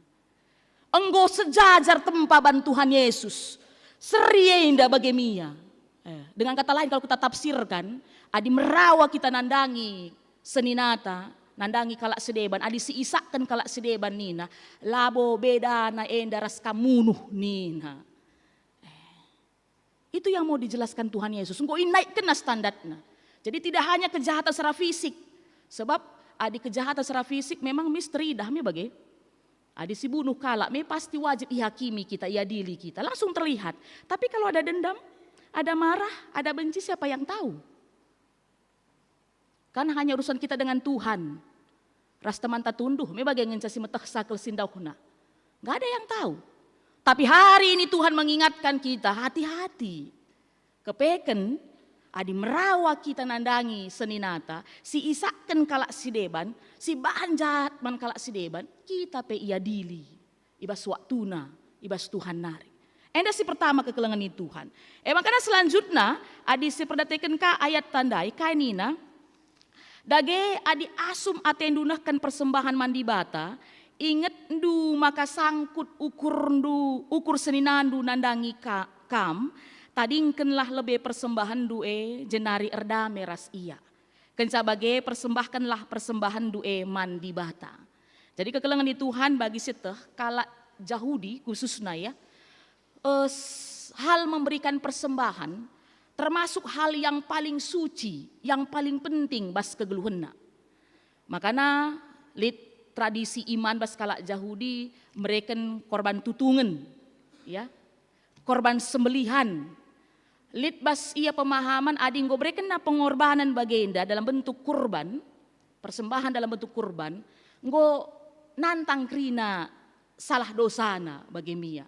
Enggo sejajar tempa ban Tuhan Yesus. Seri enda bage mia. Eh, dengan kata lain, kalau kita tafsirkan, adi merawa kita nandangi seninata, nandangi kalak si deban, adi siisakken kalak si deban nina, labo bedana enda ras kam munuh nina. Eh, itu yang mau dijelaskan Tuhan Yesus. Enggo inaikkenna standarna. Jadi tidak hanya kejahatan secara fisik. Sebab adi kejahatan secara fisik memang misteri dah me bage. Adi si bunuh kalak me pasti wajib ihakimi kita, iadili kita. Langsung terlihat. Tapi kalau ada dendam, ada marah, ada benci, siapa yang tahu? Kan hanya urusan kita dengan Tuhan. Ras temanta tunduh, me bage ngenca si metehsa kal si ndauhna. Nggak ada yang tahu. Tapi hari ini Tuhan mengingatkan kita, hati-hati. Kepeken, adi merawa kita nandangi seninata, siisakken kalak si deban, sibahan jahat man kalak si deban, kita pe iadili i bas waktuna, i bas Tuhan nari. Enda si pertama kekelengen ni Tuhan. E maka selanjutna, adi si perdateken ka ayat tandai, kai nina? Dage adi asum atendu nehken persembahen man Dibata, ingetndu maka sangkut ukurndu, ukur seninandu nandangi ka, kam, tadingkenlah lebe persembahenndu e, jenari erdame ras ia. Kenca bage persembahkenlah persembahenndu e man Dibata. Jadi kekelengen ni Tuhan bagi sieteh kalak Jahudi khususna ya, eh, s-, hal memberikan persembahan termasuk hal yang paling suci, yang paling penting bas kegeluhenna. Makana lit tradisi iman bas kalak Jahudi mereken korban tutungen, ya, korban sembelihan. Lit bas ia pemahaman adi enggo berekenna pengorbanan bagenda dalam bentuk kurban, persembahan dalam bentuk kurban, enggo nantang kerina salah dosana bage mia.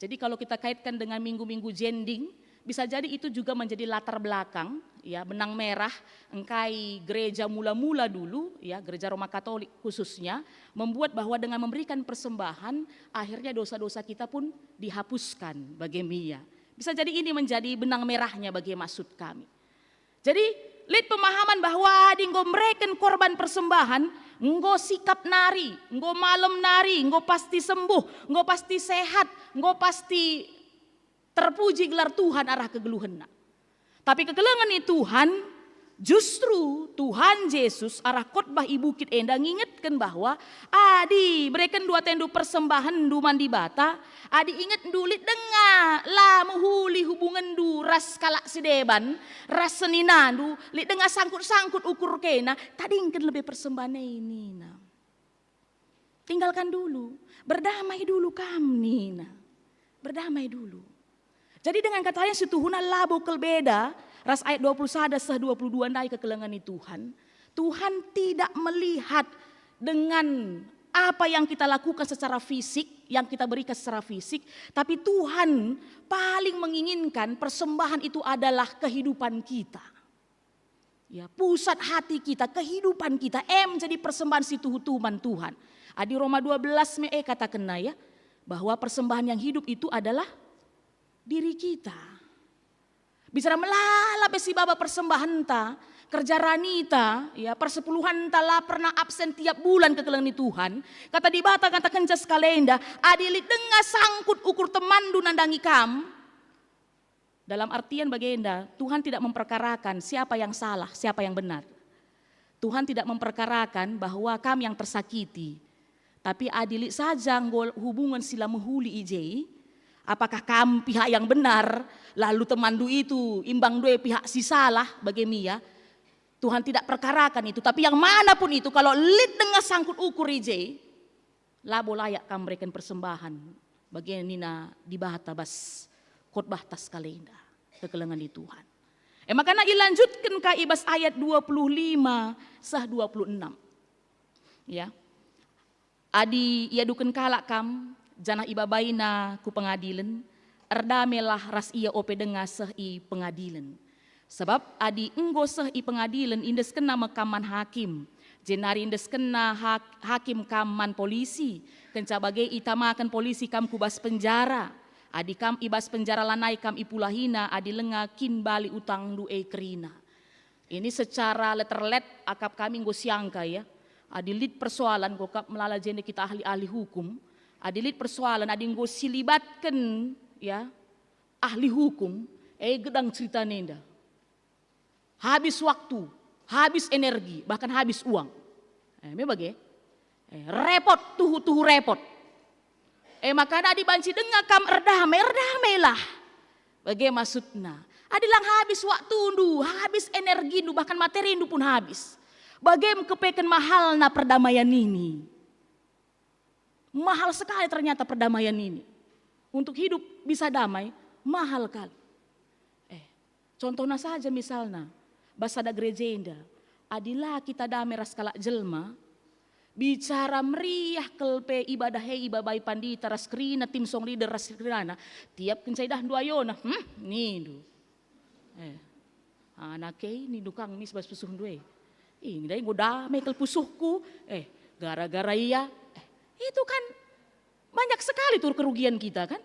Jadi kalau kita kaitkan dengan minggu-minggu jending, bisa jadi itu juga menjadi latar belakang, ya, benang merah engkai gereja mula-mula dulu, ya, gereja Roma Katolik khususnya, membuat bahwa dengan memberikan persembahan, akhirnya dosa-dosa kita pun dihapuskan bage mia. Bisa jadi ini menjadi benang merahnya bage maksud kami. Jadi, lit pemahaman bahwa adi enggo mereken korban persembahan, enggo sikap nari, enggo malem nari, enggo pasti sembuh, enggo pasti sehat, enggo pasti terpuji gelar Tuhan arah kegeluhenna. Tapi kekelengen ni Tuhan, justru Tuhan Jesus arah khotbah i bukit enda ngingetken bahwa adi berekenndu atendu persembahenndu man Dibata, adi ingetndu lit denga la mehuli hubungenndu ras kalak si deban, ras seninandu, lit denga sangkut-sangkut ukur kena, tadingken lebe persembahen e nina. Tinggalkan dulu, berdamai dulu kam nina. Berdamai dulu. Jadi dengan kata lain situhuna labo kal beda ras ayat dua puluh sada seh dua puluh dua ndai kekelengen ni Tuhan. Tuhan tidak melihat dengan apa yang kita lakukan secara fisik, yang kita berikan secara fisik, tapi Tuhan paling menginginkan persembahan itu adalah kehidupan kita. Ya, pusat hati kita, kehidupan kita, em jadi persembahan si tuhu-tuhu man Tuhan. Adi Roma dua belas me e katakenna ya, bahwa persembahan yang hidup itu adalah diri kita. Bicara melala pe si baba persembahenta, kerja ranita, ya, persepuluhenta la pernah absen tiap bulan kekelengen ni Tuhan. Kata Dibata katakenca sekalenda, adi lit denga sangkut ukur temanndu nandangi kam, dalam artian bagenda, Tuhan tidak memperkarakan siapa yang salah, siapa yang benar. Tuhan tidak memperkarakan bahwa kam yang tersakiti. Tapi adi lit saja enggo hubungen si la mehuli i je, apakah kam pihak yang benar, lalu temanndu itu imbang due pihak si salah, bage mia? Tuhan tidak perkarakan itu. Tapi yang mana pun itu, kalau lit denga sangkut ukur i je, labo layak kam mereken persembahan, bage nina Dibata bas khotbah tas kalenda, kekelengen ni Tuhan. E makana ilanjutken ka i bas ayat dua puluh lima seh dua puluh enam. Ya. Adi iaduken kalak kam, janah ibabaina ku pengadilen, erdamelah ras ia ope denga seh i pengadilen. Sabap adi enggo seh i pengadilen, iendeskenna me kam man hakim, jenari iendeskenna hak-, hakim kam man polisi, kenca bage itamaken polisi kam ku bas penjara. Adi kam i bas penjara lanai kam ipulahina, adi lenga kin bali utangndu e kerina. Ini secara letter-let akap kami enggo siangka ya. Adi lit persoalan, enggo kap melala jenda kita ahli-ahli hukum. Adi lit persoalan, adi enggo silibatken ya, ahli hukum, eh, gedang cerita nenda. Habis waktu, habis energi, bahkan habis uang. Eh, me bage? Eh, repot, tuhu-tuhu repot. Eh, maka adi banci denga kam erdamai, erdamailah. Bage maksudna? Adi lang habis waktundu, habis energindu, bahkan materindu pun habis. Bage me kepeken mahalna perdamaian ini? Mahal sekali ternyata perdamaian ini. Untuk hidup bisa damai, mahal kal. Eh, contohna saja misalna, bas sada gereja enda, adi la kita damai ras kalak jelma, bicara meriah kal pe ibadah e ibabai pandita ras kerina, tim song leader ras kerinana, tiap kenca idahndu ayona, hmm, nindu. Eh, anak e nindu kang mis bas pusuhndu e. Ini dai enggo damai kal pusuhku. Eh, gara-gara ia. Eh, itu kan banyak sekali tuh kerugian kita kan.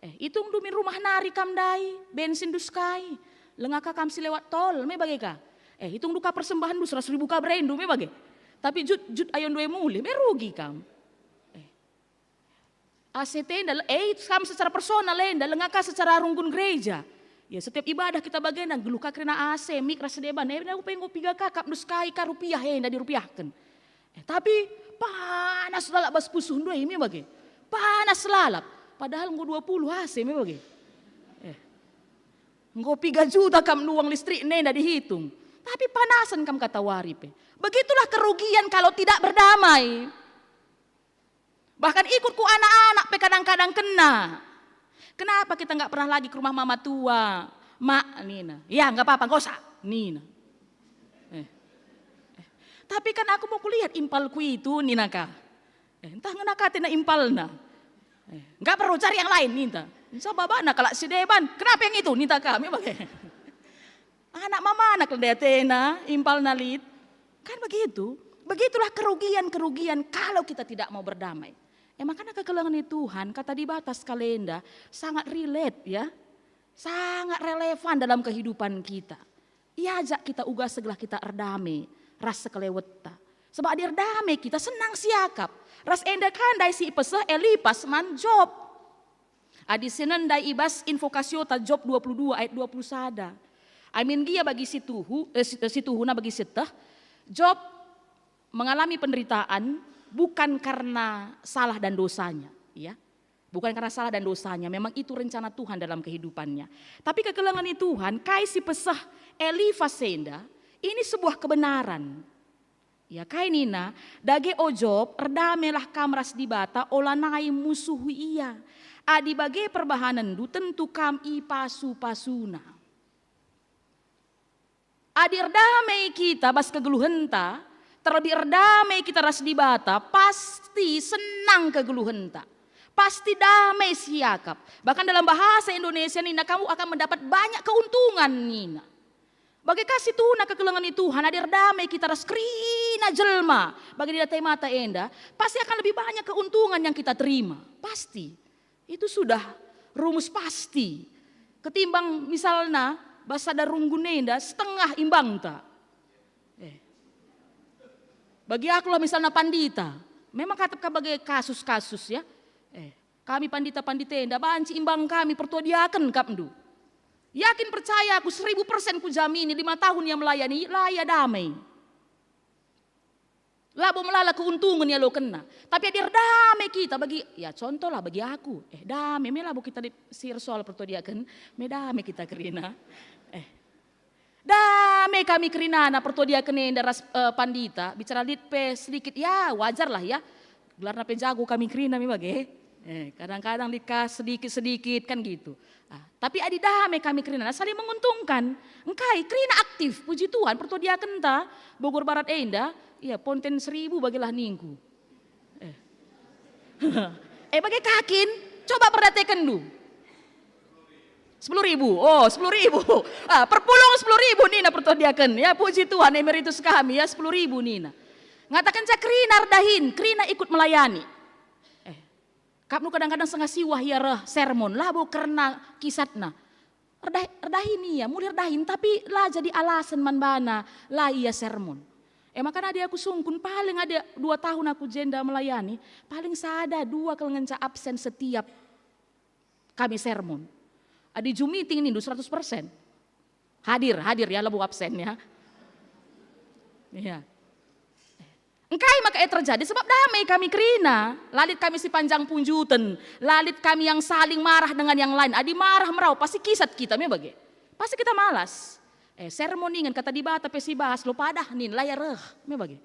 Eh, itung dumin rumah nari kam ndai, bensin dus kai. Lengaka kam si lewat tol, me bage ka. Eh, itung duka persembahan dus seratus ribu ka berendu, me bage. Tapi jut, jut ayo ndue mulih, me rugi kam. Eh, A C T enda, eh, kam secara personal enda, lengaka secara runggun gereja. Ya, setiap ibadah kita bagenda, geluh ka kerina A C, mik ras deban, eh, aku pengen piga kakap, dus kai ka rupiah enda dirupiahken. Eh, tapi panas lalap bas pusuh ndoi, me bage. Panas lalap. Padahal enggo dua puluh A C, me bage. Eh. Enggo piga juta kam nuang listrik nenda dihitung. Tapi panasan kam kata wari pe. Begitulah kerugian kalau tidak berdamai. Bahkan ikut ku anak-anak pe kadang-kadang kena. Kenapa kita nggak pernah lagi ke rumah mama tua? Mak, nina. Ya, nggak apa-apa, nggak usah, nina. Eh. Eh. Tapi kan aku mau kulihat impalku itu, nina ka. Eh, ntah ngena ka tena impalna. Eh, nggak perlu cari yang lain, ninta. Insya babana kalak si deban. Kenapa yang itu? Ninta kami bage. Anak mama anak lende atena, impalna lit. Kan begitu. Begitulah kerugian-kerugian kalau kita tidak mau berdamai. Ya, makanya kekelengen Tuhan, kata Dibata sekalenda, sangat relate ya. Sangat relevan dalam kehidupan kita. Iajak kita uga segelah kita erdame ras sekelewetta. Sebab adi erdame kita senang siakap. Ras enda ka ndai si ipeseh Elipas man Job. Adi senendai i bas Invokasiota Job dua puluh dua ayat dua puluh sada. Amin gia bagi si tuhu, eh, si, eh, si tuhuna bagi sieteh, Job mengalami penderitaan bukan karena salah dan dosanya, ya. Bukan karena salah dan dosanya, memang itu rencana Tuhan dalam kehidupannya. Tapi kekelengen Tuhan, kai si peseh Elifas enda, ini sebuah kebenaran. Ya, kai nina, dage o Job, erdamelah kam ras Dibata, olanai musuhi ia. Adi bage perbahanenndu, tentu kam ipasu-pasuna. Adi erdame kita bas kegeluhenta, terlebih erdame kita ras Dibata, pasti senang kegeluhenta. Pasti dame siakap. Bahkan dalam bahasa Indonesia nina, kamu akan mendapat banyak keuntungan, nina. Bage ka situhuna kekelengen Tuhan, adi erdame kita ras kerina jelma bagi di datai mata enda, pasti akan lebih banyak keuntungan yang kita terima. Pasti. Itu sudah rumus pasti. Ketimbang misalna bas sada runggun enda setengah imbangta. Eh. Bagi aku lah misalna pandita. Memang katap ka bage kasus-kasus ya. Eh, kami pandita-pandita enda banci imbang kami pertua diaken kapndu. Yakin percaya aku seribu persen kujamini lima tahun ia melayani, la ia damai. Labo melala keuntungan ia lokenna. Tapi adi erdame kita bagi, ya contohlah bagi aku. Eh, dame me labo kita di sir soal pertua diaken, me dame kita kerina. Eh, dame kami kerinana pertua diaken enda ras, eh, pandita, bicara lit pe sedikit, ya wajarlah ya. Gelarna pe jago kami kerina me bage. Eh, kadang-kadang lit ka sedikit-sedikit kan gitu. Ah, tapi adi dame kami kerina, saling menguntungkan. Engkai kerina aktif, puji Tuhan, pertua diakenta, Bogor Barat enda, ya ponten seribu bagilah ningku. Eh. Eh, bage ka kin, coba perdatekenndu. Sepuluh ribu, oh sepuluh ribu. Ah, perpulung sepuluh ribu nina pertua diaken. Ya puji Tuhan, emeritus kami ya sepuluh ribu nina. Ngatakenca kerina erdahin, kerina ikut melayani. Eh, kapnu kadang-kadang sengah siwah ia reh sermon, labo kerna kisatna. Erdah-, erdahin ia, mulih erdahin, tapi la jadi alasen man bana, la ia sermon. E maka adi aku sungkun, paling ada dua tahun aku jenda melayani, paling sada dua kal ngenca absen setiap kami sermon. Adi Zoom meeting nindu seratus persen. Hadir, hadir ya, labo absen ya. Iya. Engkai maka e terjadi? Sebab dame kami kerina, la lit kami si panjang punjuten, la lit kami yang saling marah dengan yang lain. Adi marah merau, pasti kisat kita, me bage. Pasti kita malas. Eh, sermon ningen kata Dibata pe si bahas, lo padah nin, la ia reh, me bage.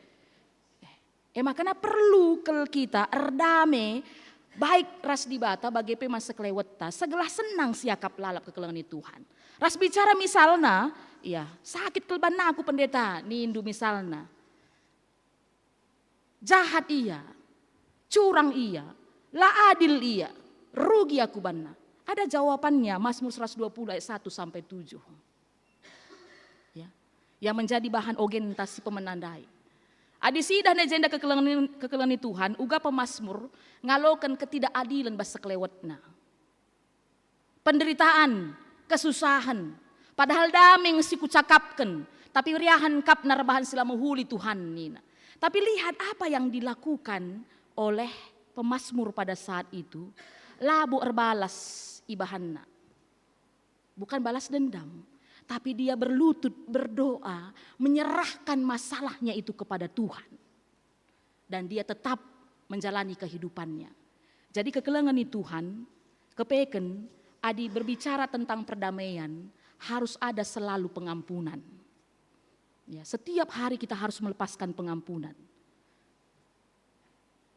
Eh, e maka perlu kal kita erdame baik ras Dibata bage pe man sekelewetta, segelah senang siakap lalap kekelengen Tuhan. Ras bicara misalna, ya, sakit kal banna aku, Pendeta, nindu misalna. Jahat ia, curang ia, la adil ia, rugi aku banna. Ada jawabannya, Mazmur seratus dua puluh ayat satu sampai tujuh. Ya, yang menjadi bahan ogenta si pemena ndai. Adi siidah nai jenda kekelengen, kekelengen Tuhan, uga pemazmur ngaloken ketidakadilen bas sekelewetna. Penderitaan, kesusahen, padahal dame nge si kucakapken, tapi riahen kap nerbahan si la mehuli Tuhan nina. Tapi lihat apa yang dilakukan oleh pemazmur pada saat itu, labo erbalas ibahanna. Bukan balas dendam, tapi dia berlutut berdoa, menyerahkan masalahnya itu kepada Tuhan. Dan dia tetap menjalani kehidupannya. Jadi kekelengen ni Tuhan, kepeken, adi berbicara tentang perdamaian, harus ada selalu pengampunan. Ya, setiap hari kita harus melepaskan pengampunan.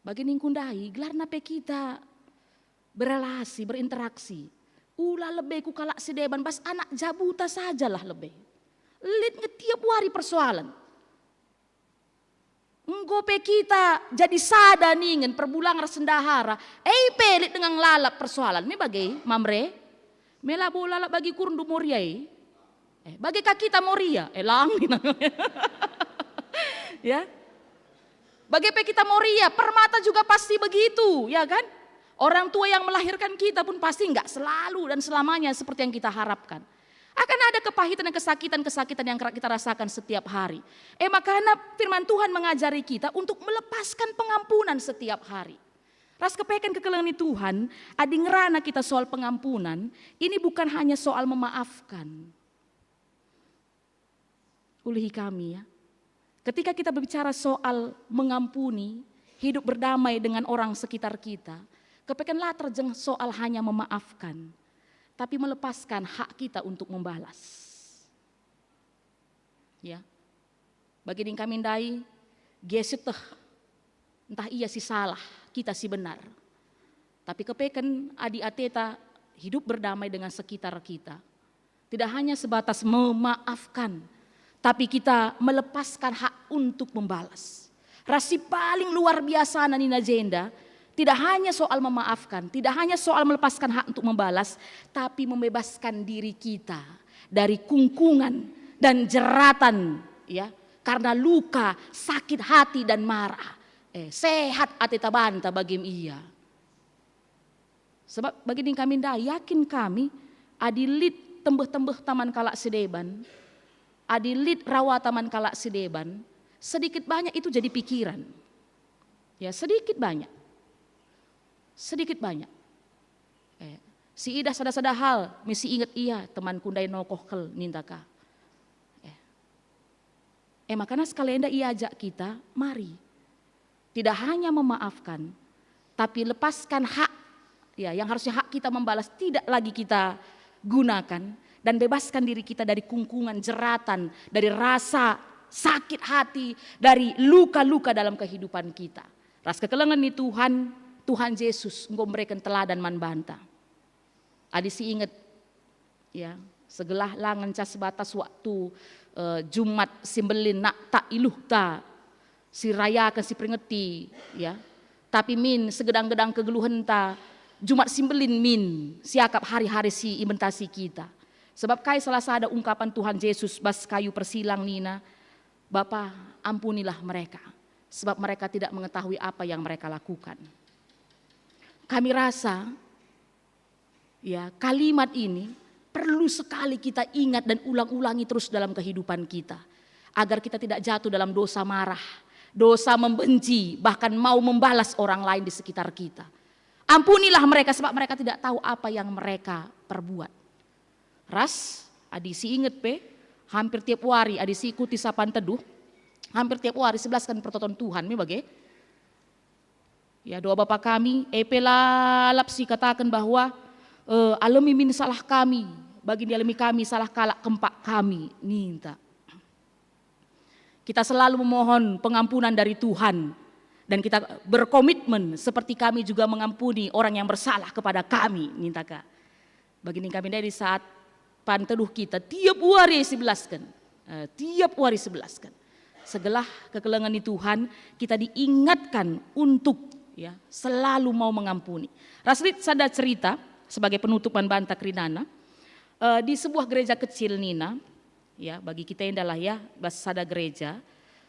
Bagi ningku ndai, gelarna pe kita berelasi, berinteraksi. Ula lebe ku kalak si deban, bas anak jabuta sajalah lebe. Lit nge tiap wari persoalan. Enggo pe kita jadi sada ningen perbulang ras sendahara, e pe lit denga lalap persoalan. Me bage, Mamre? Me labo lalap bagi kurndu Moria e? Eh, bage ka kita Moria? Eh, lang. Ya. Bage pe kita Moria, permata juga pasti begitu, ya kan? Orang tua yang melahirkan kita pun pasti nggak selalu dan selamanya seperti yang kita harapkan. Akan ada kepahitan dan kesakitan-kesakitan yang kita rasakan setiap hari. Eh, makanya firman Tuhan mengajari kita untuk melepaskan pengampunan setiap hari. Ras kepeken kekelengen ni Tuhan, adi ngerana kita soal pengampunan, ini bukan hanya soal memaafkan. Ulihi kami, ya. Ketika kita berbicara soal mengampuni, hidup berdamai dengan orang sekitar kita, kepekenlah terjeng soal hanya memaafkan, tapi melepaskan hak kita untuk membalas. Ya. Bagi ning kami ndai, gia sieteh, ntah ia si salah, kita si benar. Tapi kepeken adi ateta hidup berdamai dengan sekitar kita. Tidak hanya sebatas memaafkan, tapi kita melepaskan hak untuk membalas. Ras si paling luar biasa nina jenda, tidak hanya soal memaafkan, tidak hanya soal melepaskan hak untuk membalas, tapi membebaskan diri kita dari kungkungan dan jeratan, ya, karena luka, sakit hati dan marah. Eh, sehat ate tabanta bagim ia. Sebab bagi ning kami ndai, yakin kami, adi lit tembeh-tembeh taman kalak si deban, adi lit rawa taman kalak si deban, sedikit banyak itu jadi pikiran. Ya, sedikit banyak. Sedikit banyak. Eh, si idah sada-sada hal, misi inget ia, temanku ndai nokoh kal ninta ka. Eh. Eh, makana sekalenda iajak kita, mari. Tidak hanya memaafkan, tapi lepaskan hak, ya, yang harusnya hak kita membalas, tidak lagi kita gunakan, dan bebaskan diri kita dari kungkungan jeratan, dari rasa sakit hati, dari luka-luka dalam kehidupan kita. Ras kekelengen ni Tuhan, Tuhan Jesus enggo mereken teladan man banta. Adi si inget, ya, segelah la ngenca sebatas waktu, eh, Jumat si Mbelin nak tak iluhta, si rayaken, si peringeti, ya. Tapi min segedang-gedang kegeluhenta, Jumat si Mbelin min siakap hari-hari si imentasi kita. Sebab kai salah sada ungkapan Tuhan Jesus bas kayu persilang nina, "Bapa, ampunilah mereka, sebab mereka tidak mengetahui apa yang mereka lakukan." Kami rasa, ya, kalimat ini perlu sekali kita ingat dan ulang-ulangi terus dalam kehidupan kita, agar kita tidak jatuh dalam dosa marah, dosa membenci, bahkan mau membalas orang lain di sekitar kita. Ampunilah mereka, sebab mereka tidak tahu apa yang mereka perbuat. Ras, adi si inget pe, hampir tiap wari, adi si ikuti sapan teduh, hampir tiap wari sibelasken pertoton Tuhan, me bage. Ya, doa Bapa kami, e pe lalap si kataken bahwa, eh, alemi min salah kami, bagi dialemi kami salah kalak kempak kami, ninta. Kita selalu memohon pengampunan dari Tuhan, dan kita berkomitmen seperti kami juga mengampuni orang yang bersalah kepada kami, ninta ka. Bagi ning kami ndai di saat pan teduh kita, tiap wari sibelasken, eh, tiap wari sibelasken. Segelah kekelengen ni Tuhan, kita diingatkan untuk, ya, selalu mau mengampuni. Ras lit sada cerita sebagai penutup man banta kerinana, eh, di sebuah gereja kecil nina, ya, bagi kita endalah, ya, bas sada gereja,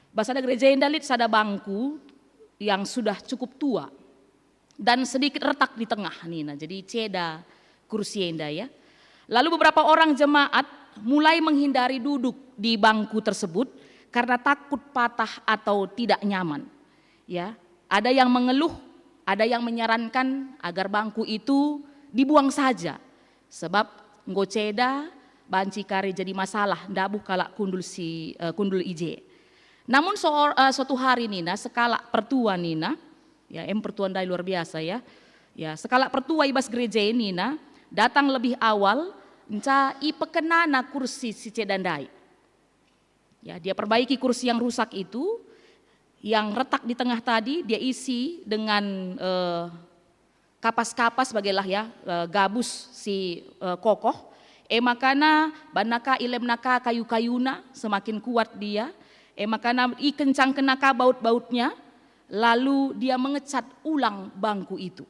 bas sada gereja enda lit sada bangku yang sudah cukup tua dan sedikit retak di tengah nina. Jadi ceda kursi enda, ya. Lalu beberapa orang jemaat mulai menghindari duduk di bangku tersebut karena takut patah atau tidak nyaman. Ya, ada yang mengeluh, ada yang menyarankan agar bangku itu dibuang saja. Sebab enggo ceda banci kari jadi masalah ndabuh kalak kundul si, eh, kundul i je. Namun so-, eh, suatu hari nina sekalak pertua nina, ya, em pertua ndai luar biasa, ya. Ya, sekalak pertua i bas gereja e nina, datang lebih awal, nca ipekenana kursi si ceda ndai. Ya, dia perbaiki kursi yang rusak itu, yang retak di tengah tadi, dia isi dengan, eh, kapas-kapas, bagelah, ya, eh, gabus si, eh, kokoh. E makana banna ka ilemna ka kayu-kayuna, semakin kuat dia. E makana ikencangkenna ka baut-bautnya, lalu dia mengecat ulang bangku itu.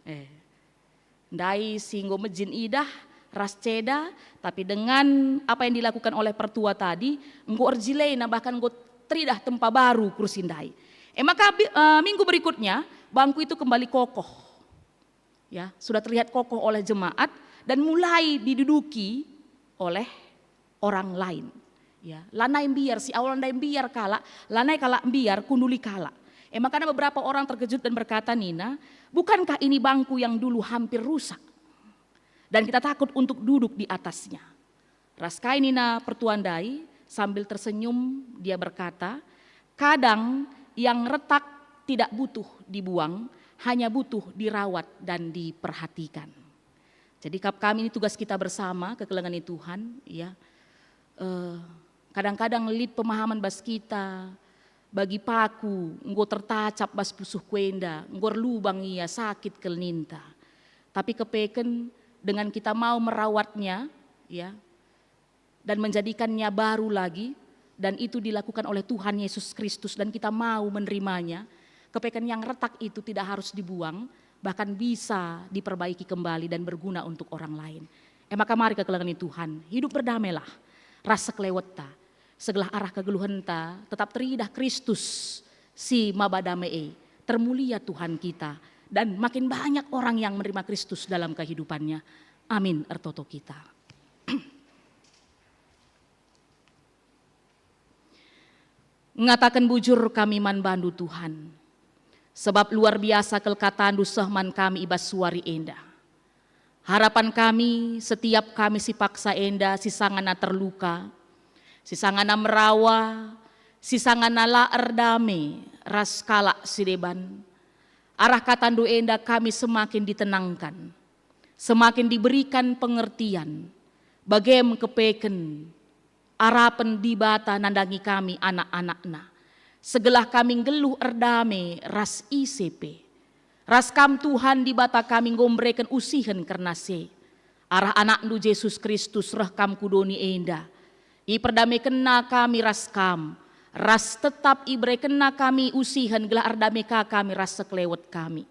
Eh, ndai si enggo mejin idah ras ceda, tapi dengan apa yang dilakukan oleh pertua tadi, enggo erjilena, bahkan enggo teridah tempa baru kursi ndai. E maka bi-, eh, minggu berikutnya, bangku itu kembali kokoh. Ya, sudah terlihat kokoh oleh jemaat dan mulai diduduki oleh orang lain. Ya, lanai mbiar, si awal ndai mbiar kalak, lanai kalak mbiar, kunduli kalak. E makana beberapa orang terkejut dan berkata nina, "Bukankah ini bangku yang dulu hampir rusak? Dan kita takut untuk duduk di atasnya." Ras kai nina pertua ndai, sambil tersenyum dia berkata, "Kadang yang retak tidak butuh dibuang, hanya butuh dirawat dan diperhatikan." Jadi kap kami ini tugas kita bersama, kekelengen ni Tuhan, ya. Eh, kadang-kadang lit pemahaman bas kita, bagi paku enggo tertacap bas pusuhku enda, enggo erlubang ia, sakit kal ninta. Tapi kepeken dengan kita mau merawatnya, ya, dan menjadikannya baru lagi, dan itu dilakukan oleh Tuhan Yesus Kristus, dan kita mau menerimanya, kepeken yang retak itu tidak harus dibuang, bahkan bisa diperbaiki kembali dan berguna untuk orang lain. E maka mari kekelengen ni Tuhan, hidup berdamailah ras sekelewetta, segelah arah kegeluhenta tetap teridah Kristus si maba dame e. Termulia Tuhan kita, dan makin banyak orang yang menerima Kristus dalam kehidupannya. Amin. Ertoto kita. Ngataken bujur kami man bandu, Tuhan, sebab luar biasa kal katandu seh man kami i bas suari enda. Harapan kami, setiap kami si paksa enda, si sangana terluka, si sangana merawa, si sangana la erdame ras kalak si deban, arah katandu enda kami semakin ditenangkan, semakin diberikan pengertian, bagem kepeken arapen Dibata nandangi kami anak-anakNa, segelah kami nggeluh erdame ras ise pe. Ras Kam, Tuhan Dibata kami, enggo mbereken usihen kerna si. Arah AnakNdu Jesus Kristus reh Kam ku doni enda. IperdamekenNa kami ras Kam, ras tetap iberekenNa kami usihen gelah erdame ka kami ras sekelewet kami.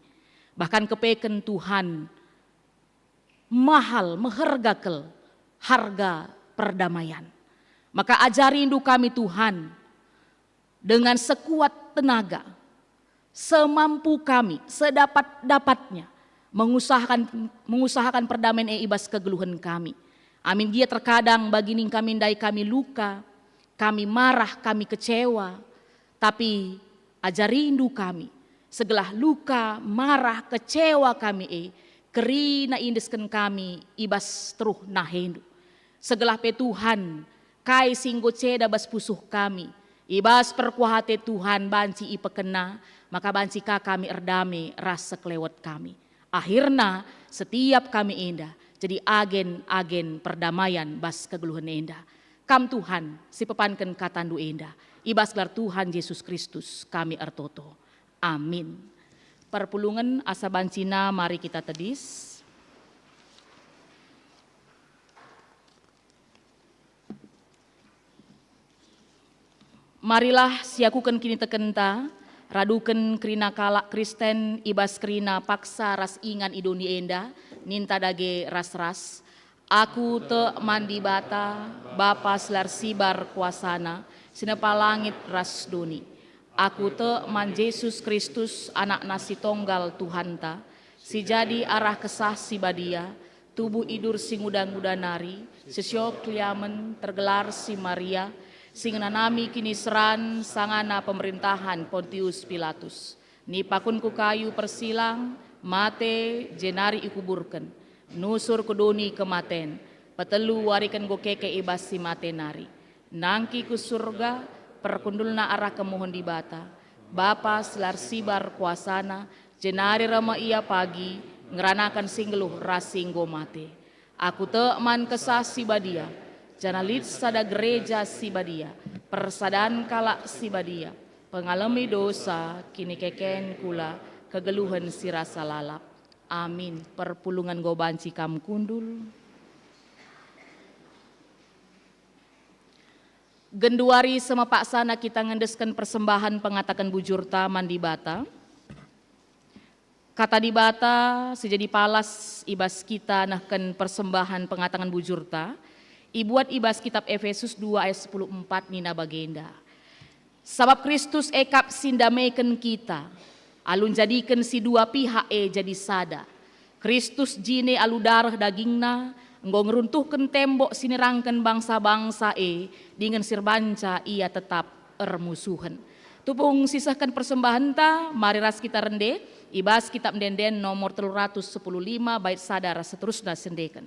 Bahkan kepeken, Tuhan, mahal, meherga kal harga perdamaian. Maka ajarindu kami, Tuhan, dengan sekuat tenaga, semampu kami, sedapat-dapatnya, mengusahakan, mengusahakan perdamaian e i bas kegeluhen kami. Amin gia terkadang bagi ning kami ndai kami luka, kami marah, kami kecewa, tapi ajarindu kami, segelah luka, marah, kecewa kami e, kerina iendesken kami i bas teruh naheNdu. Segelah pe Tuhan, kai si enggo ceda bas pusuh kami, i bas perkuah ate Tuhan banci ipekenNa, maka banci ka kami erdame ras sekelewet kami. Akhirna, setiap kami enda jadi agen-agen perdamaian bas kegeluhen enda. Kam Tuhan, si pepanken kataNdu enda, i bas gelar Tuhan Jesus Kristus kami ertoto. Amin. Perpulungen asa bancina mari kita tedis. Marilah siakuken kinitekenta, raduken kerina kalak Kristen i bas kerina paksa ras ingan i doni enda, ninta dage ras-ras, "Aku tek man Dibata, Bapa si la ersibar kuasaNa, si nepa langit ras doni. Aku tek man Jesus Kristus, AnakNa si Tonggal Tuhanta, si jadi arah Kesah Si Badia, tubuh idur si nguda-nguda nari, si sio keliamen, tergelar si Maria, si ngenanami kiniseran sangana pemerintahan Pontius Pilatus. Nipakun ku kayu persilang, mate, jenari ikuburken. Nusur ku doni kematen, petelu wariken enggo keke i bas si mate nari. Nangki ku Surga, perkundulna arah kemuhen Dibata, Bapa si la ersibar kuasaNa, jenari reh me Ia pagi ngeranaken si nggeluh ras si enggo mate. Aku tek man Kesah Si Badia, janah lit sada gereja si badia, persadan kalak si badia, pengalemi dosa, kinikeken kula, kegeluhen si rasa lalap. Amin." Perpulungen enggo banci kam kundul. Genduari seh me paksana kita ngendesken persembahen pengataken bujurta man Dibata. Kata Dibata si jadi palas i bas kita nehken persembahen pengataken bujurta, ibuat i bas kitab Epesus dua ayat sepuluh empat nina bagenda, "Sabap Kristus e kap si ndameken kita, alu njadiken si dua pihak e jadi sada. Kristus jine alu dareh dagingNa enggo ngeruntuhken tembok si nirangken bangsa-bangsa e, dingen si erbanca ia tetap ermusuhen." Tupung sisehken persembahenta, mari ras kita rende i bas Kitab Ende-enden nomor telu ratus sepuluh lima, bait sada ras seterusna sendeken.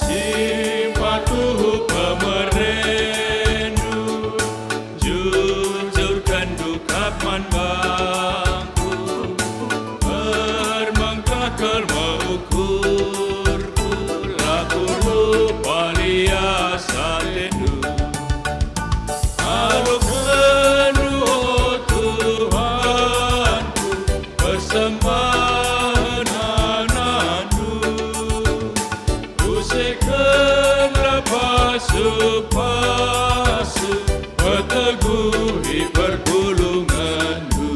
Si patuh pemerendu, jujurken dukap man bangku, ermengkah kal me ukurku, la kurupa lias atendu. Alokendu, o Tuhanku, persembahen anakndu. Usekenlah pasu-pasu, peteguhi perpulungenndu.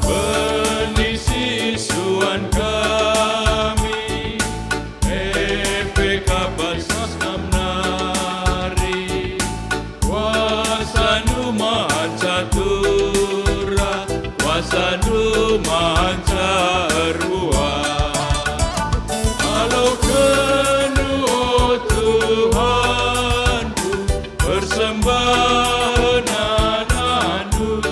Bendisi suan kami, E P K Basnas nari. KuasaNdu mahan catura, KuasaNdu mahan erbuah. Alokendu, o Tuhanku, persembahen anakndu.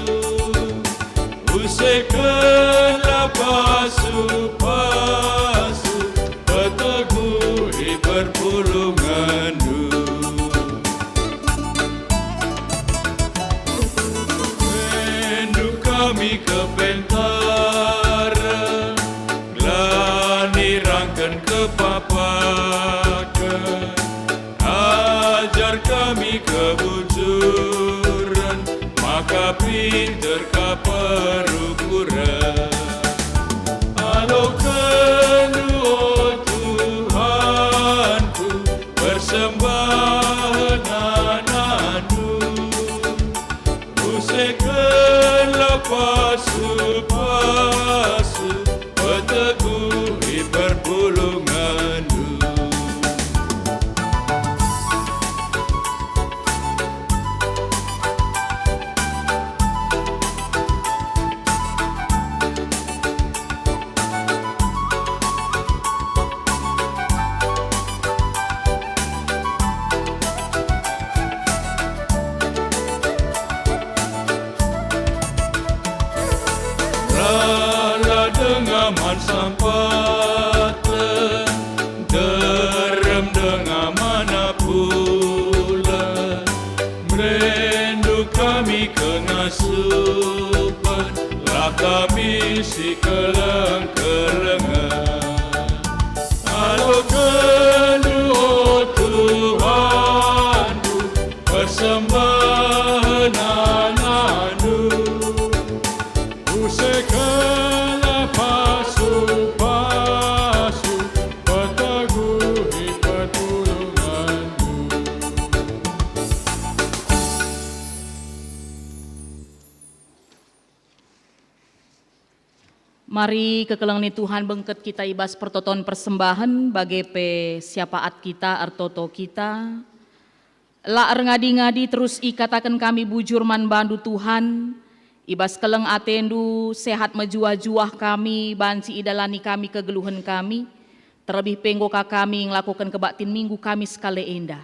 Usekenlah pasu-pasu, Man sampaten, derem denga mana pula, merendu kami kengasupen, lah kami si keleng-kelengen. Alokendu, o Tuhanku, persembahen anakndu. Use kela pasu-pasu, peteguhi perpulungenndu. Mari kekelengen ni Tuhan bengket kita i bas pertoton persembahen, bage pe syapaat kita, ertoto kita. La erngadi-ngadi terus ikataken kami bujur man bandu Tuhan, i bas keleng atendu sehat mejuah-juah kami banci idalani kami kegeluhen kami, terlebih pe enggo ka kami ngelakoken kebaktin Minggu kami sekali enda.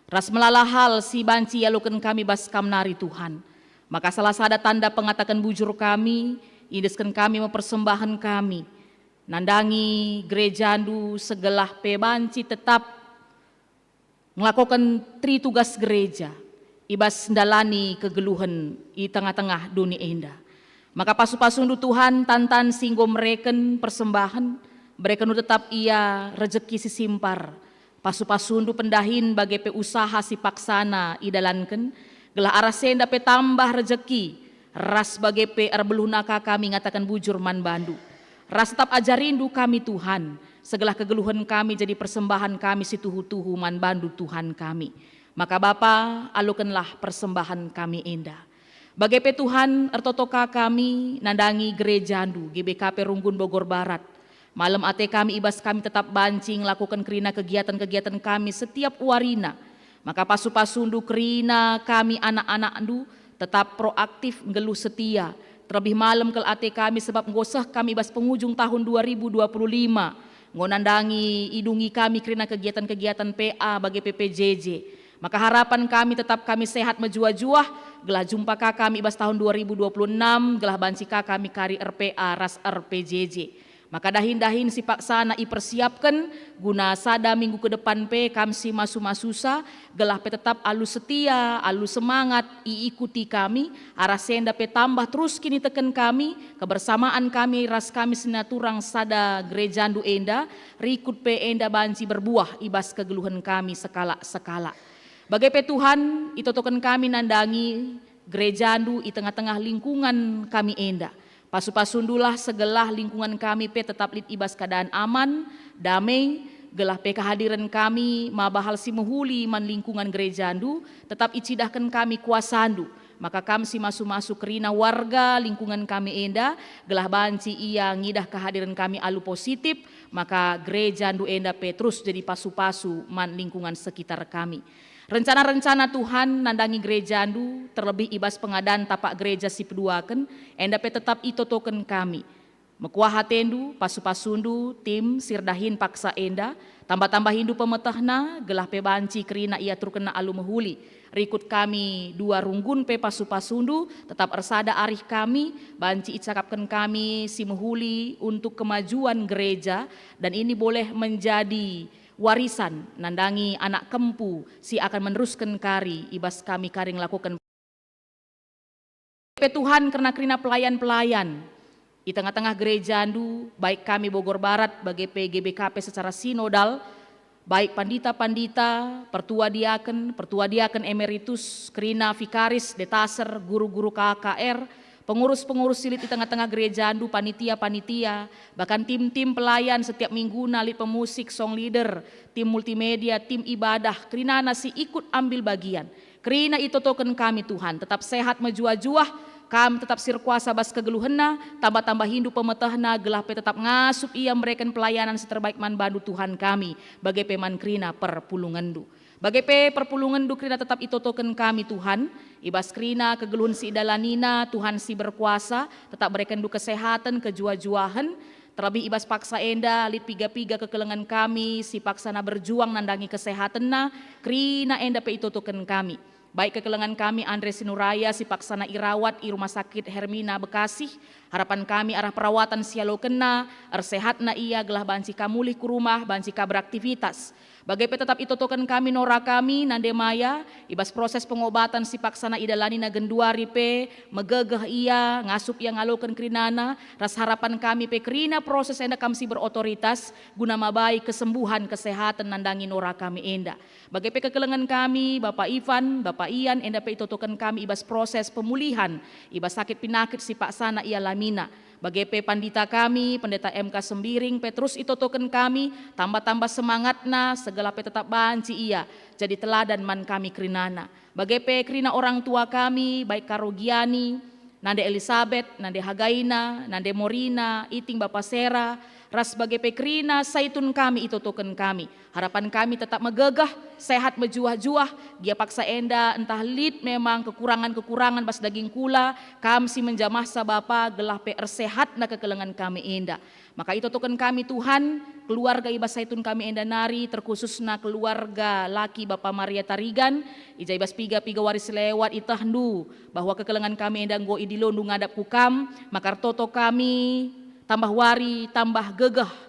Ras melala hal si banci ialoken kami bas Kam nari Tuhan, maka salah sada tanda pengataken bujur kami, iendesken kami me persembahen kami, nandangi gerejandu segelah pe banci tetap ngelakoken tri tugas gereja i bas ndalani kegeluhen i tengah-tengah doni enda. Maka pasu-pasundu Tuhan, tan-tan si enggo mereken persembahen, berekendu tetap ia rejeki si simpar. Pasu-pasundu pendahin bage pe usaha si paksana idalanken, gelah arah si enda pe tambah rejeki, ras bage pe erbeluhna ka kami ngataken bujur man bandu. Ras tetap ajarindu kami Tuhan, segelah kegeluhen kami jadi persembahen kami si tuhu-tuhu man bandu Tuhan kami. Maka Bapa, alokenlah persembahen kami enda. Bage pe Tuhan, ertoto ka kami nandangi gerejandu, G B K P Runggun Bogor Barat. Malem ate kami i bas kami tetap banci ngelakoken kerina kegiatan-kegiatan kami setiap warina. Maka pasu-pasundu kerina kami anak-anakndu tetap proaktif nggeluh setia. Terlebih malem kal ate kami sebab enggo seh kami i bas pengujung tahun dua ribu dua puluh lima. Enggo nandangi idungi kami kerina kegiatan-kegiatan P A bage P P J J. Maka harapan kami tetap kami sehat mejuah-juah, gelah jumpa ka kami i bas tahun dua ribu dua puluh enam, gelah banci ka kami kari R P A ras R P J J. Maka dahin-dahin si paksana ipersiapken guna sada minggu ke depan pe kam si masu-masusa, gelah pe tetap alu setia, alu semangat iikuti kami, arah si enda pe tambah terus kiniteken kami, kebersamaan kami ras kami si naturang sada gerejandu enda, rikut pe enda banci berbuah i bas kegeluhen kami sekalak-sekalak. Bage pe Tuhan, itotoken kami nandangi gerejandu i tengah-tengah lingkungan kami enda. Pasu-pasundulah segelah lingkungan kami pe tetap lit i bas keadaan aman, damai, gelah pe kehadiren kami maba hal si mehuli man lingkungan gerejandu, tetap icidahken kami kuasandu. Maka kam si masu-masu kerina warga lingkungan kami enda, gelah banci ia ngidah kehadiren kami alu positif, maka gerejandu enda pe terus jadi pasu-pasu man lingkungan sekitar kami. Rencana-rencana Tuhan nandangi gerejandu, terlebih i bas pengadan tapak gereja si peduaken, enda pe tetap itotoken kami. Mekuah atendu, pasu-pasundu, tim, si erdahin paksa enda, tambah-tambahindu pemetehna, gelah pe banci kerina iaturkenna alu mehuli. Rikut kami dua runggun pe pasu-pasundu, tetap ersada arih kami, banci icakapken kami si mehuli untuk kemajuan gereja, dan ini boleh menjadi warisan nandangi anak kempu si akan menerusken kari i bas kami kari ngelakoken. Pe Tuhan, kerna kerina pelayan-pelayan i tengah-tengah gerejandu, baik kami Bogor Barat bage pe G B K P secara sinodal, baik pandita-pandita, pertua diaken, pertua diaken emeritus, kerina vikaris, detaser, guru-guru K K R, pengurus-pengurus si lit i tengah-tengah gerejandu, panitia-panitia, bahkan tim-tim pelayan setiap mingguna, lit pemusik, song leader, tim multimedia, tim ibadah, kerinana si ikut ambil bagian. Kerina itotoken kami, Tuhan, tetap sehat mejuah-juah, kam tetap si erkuasa bas kegeluhenna, tambah-tambahindu pemetehna, gelah pe tetap ngasup ia mereken pelayanan si terbaik man bandu, Tuhan kami, bage pe man kerina perpulungenndu. Bage pe perpulungenndu kerina tetap itotoken kami, Tuhan, i bas kerina kegeluhen si idalanina, Tuhan si berkuasa, tetap berekenndu kesehaten, kejuah-juahen, terlebih i bas paksa enda, lit piga-piga kekelengen kami, si paksana berjuang nandangi kesehatenna, kerina enda pe itotoken kami. Baik kekelengen kami Andre Sinuraya si paksana irawat i Rumah Sakit Hermina Bekasih, Harapan kami arah perawatan si ialokenna, ersehatna ia gelah banci ka mulih ku rumah, banci ka beraktivitas. Bage pe tetap itotoken kami nora kami, Nande Maya, i bas proses pengobatan si paksana idalanina genduari pe, megegeh ia, ngasup ia ngaloken kerinana, ras harapan kami pe kerina proses enda kam si berotoritas, guna mabai kesembuhan, kesehatan nandangi nora kami enda. Bage pe kekelengen kami, Bapa Ivan, Bapa Ian, enda pe itotoken kami i bas proses pemulihan, i bas sakit pinakit si paksana ialamina. Bage pe pandita kami, Pendeta M K Sembiring, pe terus itotoken kami, tambah-tambah semangatna, segelah pe tetap banci ia jadi teladan man kami kerinana. Bage pe kerina orang tua kami, baik Karo Giani, Nande Elisabet, Nande Hagaina, Nande Morina, Iting Bapa Sera, ras bage pe kerina Saitun kami itotoken kami. Harapan kami tetap megegeh, sehat mejuah-juah, gia paksa enda ntah lit memang kekurangan-kekurangan bas daging kula, kam si menjamahsa Bapa, gelah pe ersehatna kekelengen kami enda. Maka itotoken kami Tuhan, keluarga i bas Saitun kami enda nari, terkhususna keluarga laki Bapa Maria Tarigan, i ja i bas piga-piga wari selewat itehndu bahwa kekelengen kami enda enggo idilondu ngadap ku Kam, maka ertoto kami tambah wari tambah gegeh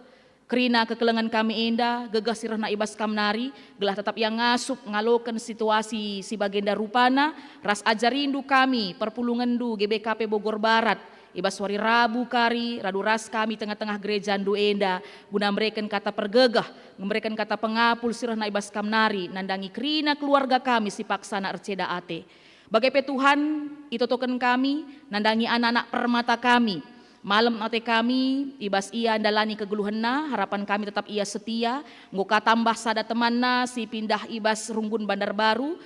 kerina kekelengen kami enda, gegeh si rehna i bas Kam nari, gelah tetap ia ngasup ngaloken situasi si bagenda rupana, ras ajarindu kami, perpulungenndu G B K P Bogor Barat, i bas wari Rabu kari, radu ras kami tengah-tengah gerejandu enda, guna mereken kata pergegeh, mereken kata pengapul si rehna i bas Kam nari, nandangi kerina keluarga kami si paksana erceda ate. Bage pe Tuhan, itotoken kami, nandangi anak-anak permata kami. Malem ate kami, i bas ia ndalani kegeluhenna, harapan kami tetap ia setia, enggo ka tambah sada temanna si pindah i bas runggun Bandarbaru,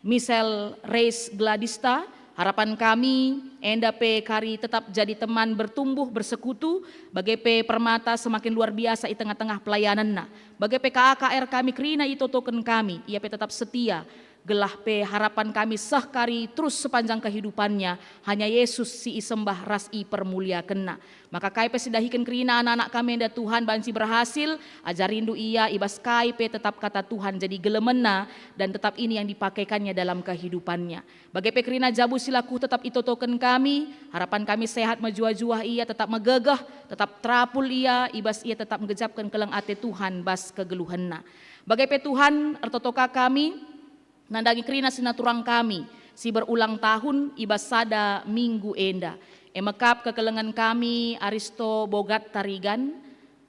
Michelle Reis Gladista, harapan kami enda pe kari tetap jadi teman bertumbuh, bersekutu, bage pe permata semakin luar biasa i tengah-tengah pelayanenna. Bage pe K A K R kami kerina itotoken kami, ia pe tetap setia, gelah pe harapan kami seh kari terus sepanjang kehidupannya, hanya Yesus si isembah ras ipermuliakenna. Maka kai pe si dahiken kerina anak-anak kami enda Tuhan banci berhasil, ajarindu ia i bas kai pe tetap kata Tuhan jadi gelemenna, dan tetap ini yang dipakaikannya dalam kehidupannya. Bage pe kerina jabu si laku tetap itotoken kami, harapan kami sehat mejuah-juah ia, tetap megegeh, tetap terapul ia, i bas ia tetap ngejapken keleng ate Tuhan bas kegeluhenna. Bage pe Tuhan, ertotoka kami, nandangi kerina si naturang kami, si berulang tahun i bas sada minggu enda. E me kap kekelengen kami Aristo Bogat Tarigan,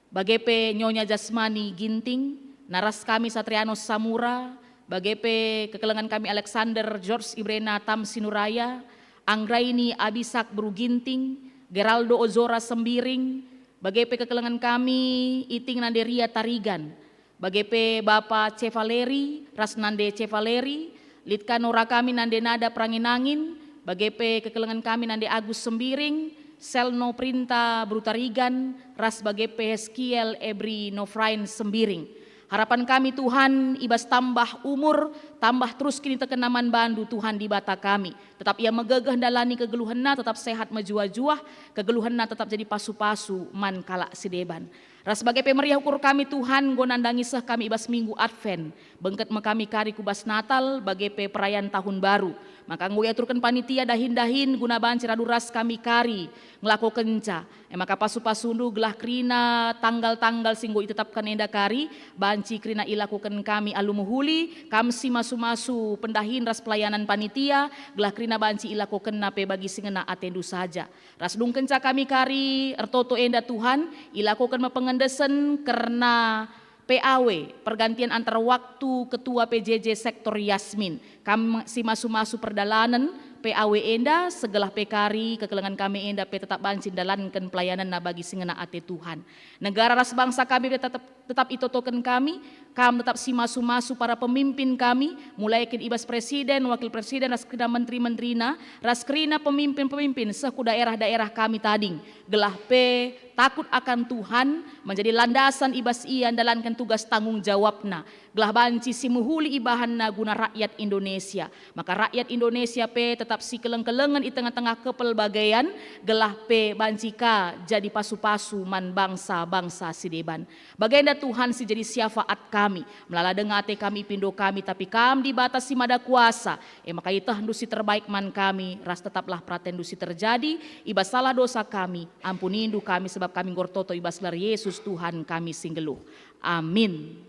bage pe Nyonya Jasmani Ginting, naras kami Satrianos Samura, bage pe kekelengen kami Alexander George Ibrena Tam Sinuraya, Anggraini Abisak Beru Ginting, Geraldo Ozora Sembiring, bage pe kekelengen kami Iting Nanderia Tarigan, bage pe Bapa Cevaleri ras Nande Cevaleri, lit ka nora kami Nande Nada Perangin-angin, bage pe kekelengen kami Nande Agus Sembiring, Selno Printa Brutarigan, ras bage pe Heskiel Ebri Nofrain Sembiring. Harapan kami Tuhan, i bas tambah umur, tambah terus kiniteken man bandu Tuhan Dibata kami. Tetap ia megegeh ndalani kegeluhenna, tetap sehat mejuah-juah, kegeluhenna tetap jadi pasu-pasu man kalak si deban. Ras bage pe meriah ukur kami Tuhan, enggo nandangi seh kami i bas minggu Advent. Bengket me kami kari ku bas Natal, bage pe perayaan Tahun Baru. Maka enggo iaturken panitia dahin-dahin guna banci radu ras kami kari ngelakokenca. E maka pasu-pasundu gelah kerina tanggal-tanggal si enggo itetapken enda kari, banci kerina ilakoken kami alu mehuli, kam si masu-masu pendahin ras pelayanan panitia, gelah kerina banci ilakokenna pe bagi si ngena atendu saja. Ras dungkenca kami kari ertoto enda Tuhan, ilakoken me pengendesen kerna P A W, pergantian antar waktu Ketua P J J Sektor Yasmin. Kam si masu-masu perdalanen P A W enda, segelah pe kari kekelengen kami enda pe tetap banci ndalanken pelayanenna bagi si ngena ate Tuhan. Negara ras bangsa kami pe tetap, tetap itotoken kami, kam tetap si masu-masu para pemimpin kami, mulai kin i bas presiden, wakil presiden, ras kerina menteri-menterina, ras kerina pemimpin-pemimpin seh ku daerah-daerah kami tading, gelah pe Takut akan Tuhan menjadi landasan i bas ia ndalanken tugas tanggung jawabna, gelah banci si mehuli ibahanna guna rakyat Indonesia. Maka rakyat Indonesia pe tetap sikeleng-kelengen i tengah-tengah kepelbagaian, gelah pe banci ka jadi pasu-pasu man bangsa-bangsa si deban. Bagenda Tuhan si jadi syafaat kami. Melala denga ate kami ipindo kami, tapi Kam Dibata si Mada Kuasa. E maka ietehndu si terbaik man kami, ras tetaplah peratenNdu si terjadi, i bas salah dosa kami, ampunindu kami, sebab kami enggo ertoto i bas gelar Yesus Tuhan kami si nggeluh. Amin.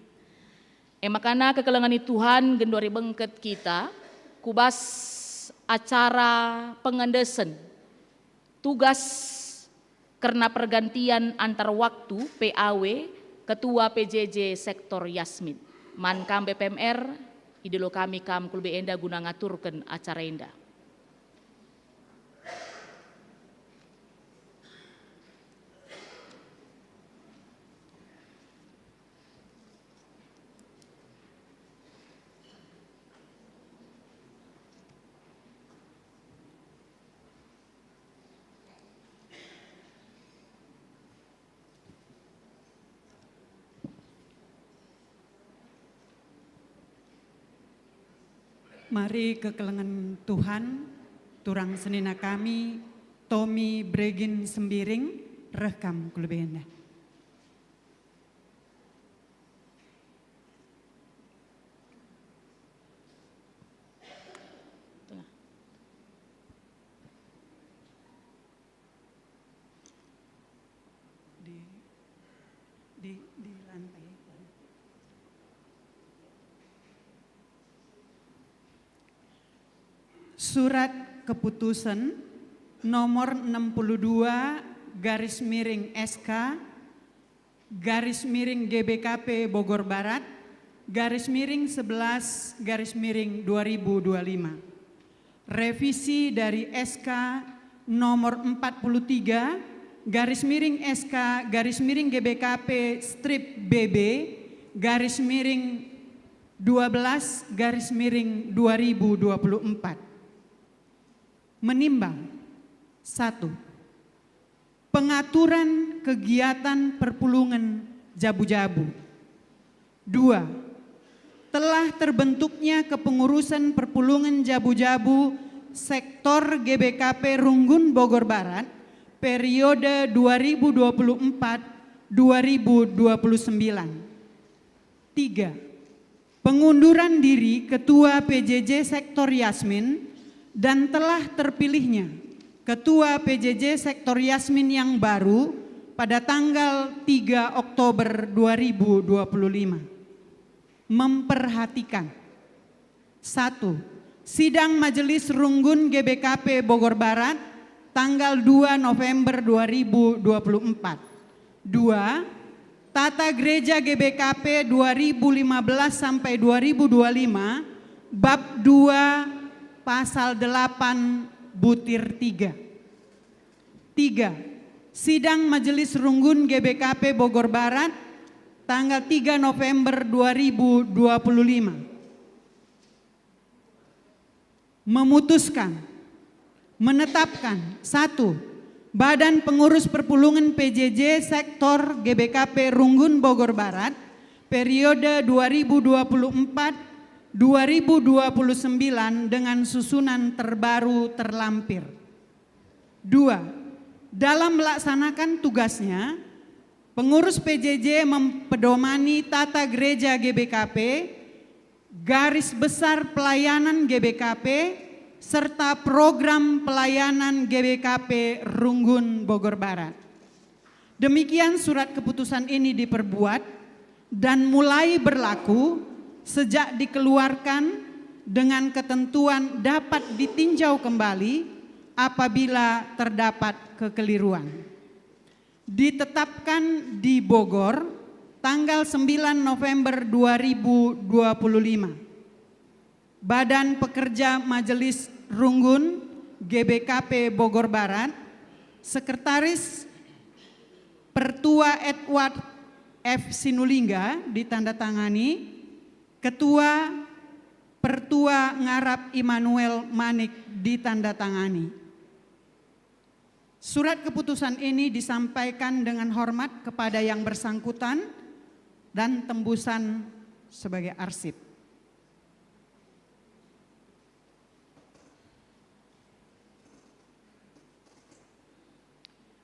E maka na kekelengen Tuhan, genduari bengket kita, ku bas acara pengendesen tugas kerna pergantian antar waktu P A W Ketua P J J Sektor Yasmin. Man kam B P M R, idilo kami kam ku lebe enda guna ngaturken acara enda. Mari kekelengen Tuhan, turang senina kami, Tommy Bregin Sembiring, reh kam ku lebe enda. Tengah. Di, di, di lantai. Surat Keputusan nomor enam puluh dua garis miring S K garis miring G B K P Bogor Barat, garis miring sebelas garis miring dua ribu dua lima. Revisi dari S K nomor empat puluh tiga garis miring S K garis miring G B K P strip B B garis miring dua belas garis miring dua ribu dua puluh empat. Menimbang, satu. Pengaturan kegiatan perpulungen jabu-jabu. Dua, telah terbentuknya kepengurusan perpulungen jabu-jabu sektor G B K P Runggun Bogor Barat periode dua ribu dua puluh empat dua ribu dua puluh sembilan. Tiga, pengunduran diri Ketua P J J Sektor Yasmin dan telah terpilihnya Ketua P J J Sektor Yasmin yang baru pada tanggal tiga Oktober dua ribu dua puluh lima. Memperhatikan. Satu, sidang Majelis Runggun G B K P Bogor Barat, tanggal dua November dua ribu dua puluh empat. Dua, Tata Gereja G B K P dua ribu lima belas sampai dua ribu dua lima, bab dua, pasal delapan, butir tiga. Tiga, sidang Majelis Runggun G B K P Bogor Barat, tanggal tiga November dua ribu dua puluh lima. Memutuskan, menetapkan, satu, Badan Pengurus Perpulungen P J J Sektor G B K P Runggun Bogor Barat, periode dua ribu dua puluh empat dua ribu dua puluh sembilan dengan susunan terbaru terlampir. Dua, dalam melaksanakan tugasnya, pengurus P J J mempedomani tata gereja G B K P, garis besar pelayanan G B K P, serta program pelayanan G B K P Runggun Bogor Barat. Demikian surat keputusan ini diperbuat dan mulai berlaku sejak dikeluarkan, dengan ketentuan dapat ditinjau kembali apabila terdapat kekeliruan. Ditetapkan di Bogor, tanggal sembilan November dua ribu dua puluh lima. Badan Pekerja Majelis Runggun G B K P Bogor Barat, Sekretaris Pertua Edward F Sinulingga ditandatangani, Ketua Pertua Ngarap Immanuel Manik ditandatangani. Surat keputusan ini disampaikan dengan hormat kepada yang bersangkutan dan tembusan sebagai arsip.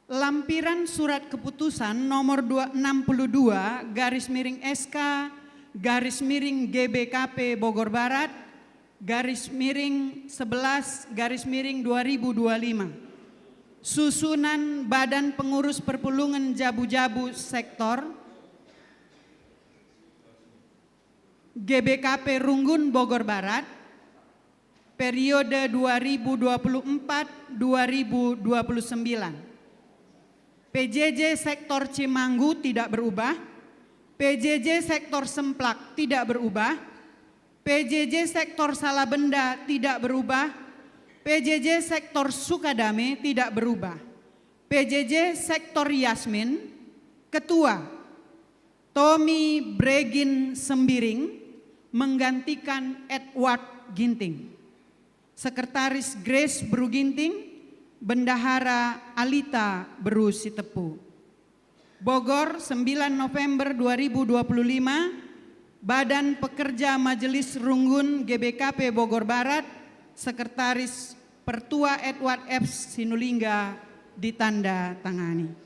Lampiran surat keputusan nomor dua enam puluh dua garis miring S K garis miring G B K P Bogor Barat garis miring sebelas garis miring dua ribu dua lima. Susunan Badan Pengurus Perpulungen Jabu-Jabu Sektor G B K P Runggun Bogor Barat, periode dua ribu dua puluh empat dua ribu dua puluh sembilan. P J J Sektor Cimanggu tidak berubah, P J J Sektor Semplak tidak berubah, P J J Sektor Salabenda tidak berubah, P J J Sektor Sukadame tidak berubah, P J J Sektor Yasmin, Ketua, Tommy Bregin Sembiring menggantikan Edward Ginting. Sekretaris Grace Beru Ginting, Bendahara Alita Beru Sitepu. Bogor, sembilan November dua ribu dua puluh lima, Badan Pekerja Majelis Runggun G B K P Bogor Barat, Sekretaris Pertua Edward F Sinulingga, ditanda tangani.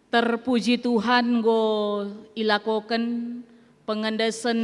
Terpuji Tuhan, enggo ilakoken pengendesen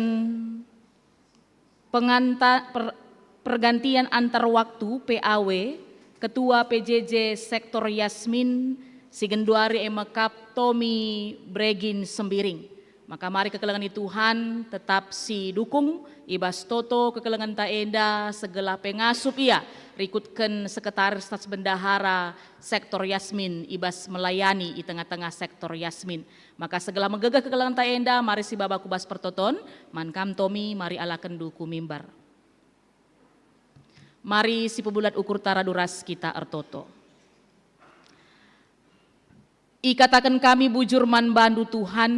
penganta-, per-, pergantian antar waktu, P A W, Ketua P J J Sektor Yasmin, si genduari e me kap Tommy Bregin Sembiring. Maka mari kekelengen ni Tuhan tetap sidukung i bas toto kekelengenta enda, segelah pe ngasup ia rikutken sekretaris ras bendahara Sektor Yasmin i bas melayani i tengah-tengah Sektor Yasmin. Maka segelah megegeh kekelengenta enda, mari sibaba ku bas pertoton, man kam Tommy, mari alakenndu ku mimbar. Mari sipebulat ukurta radu ras kita ertoto. Ikataken kami bujur man bandu Tuhan,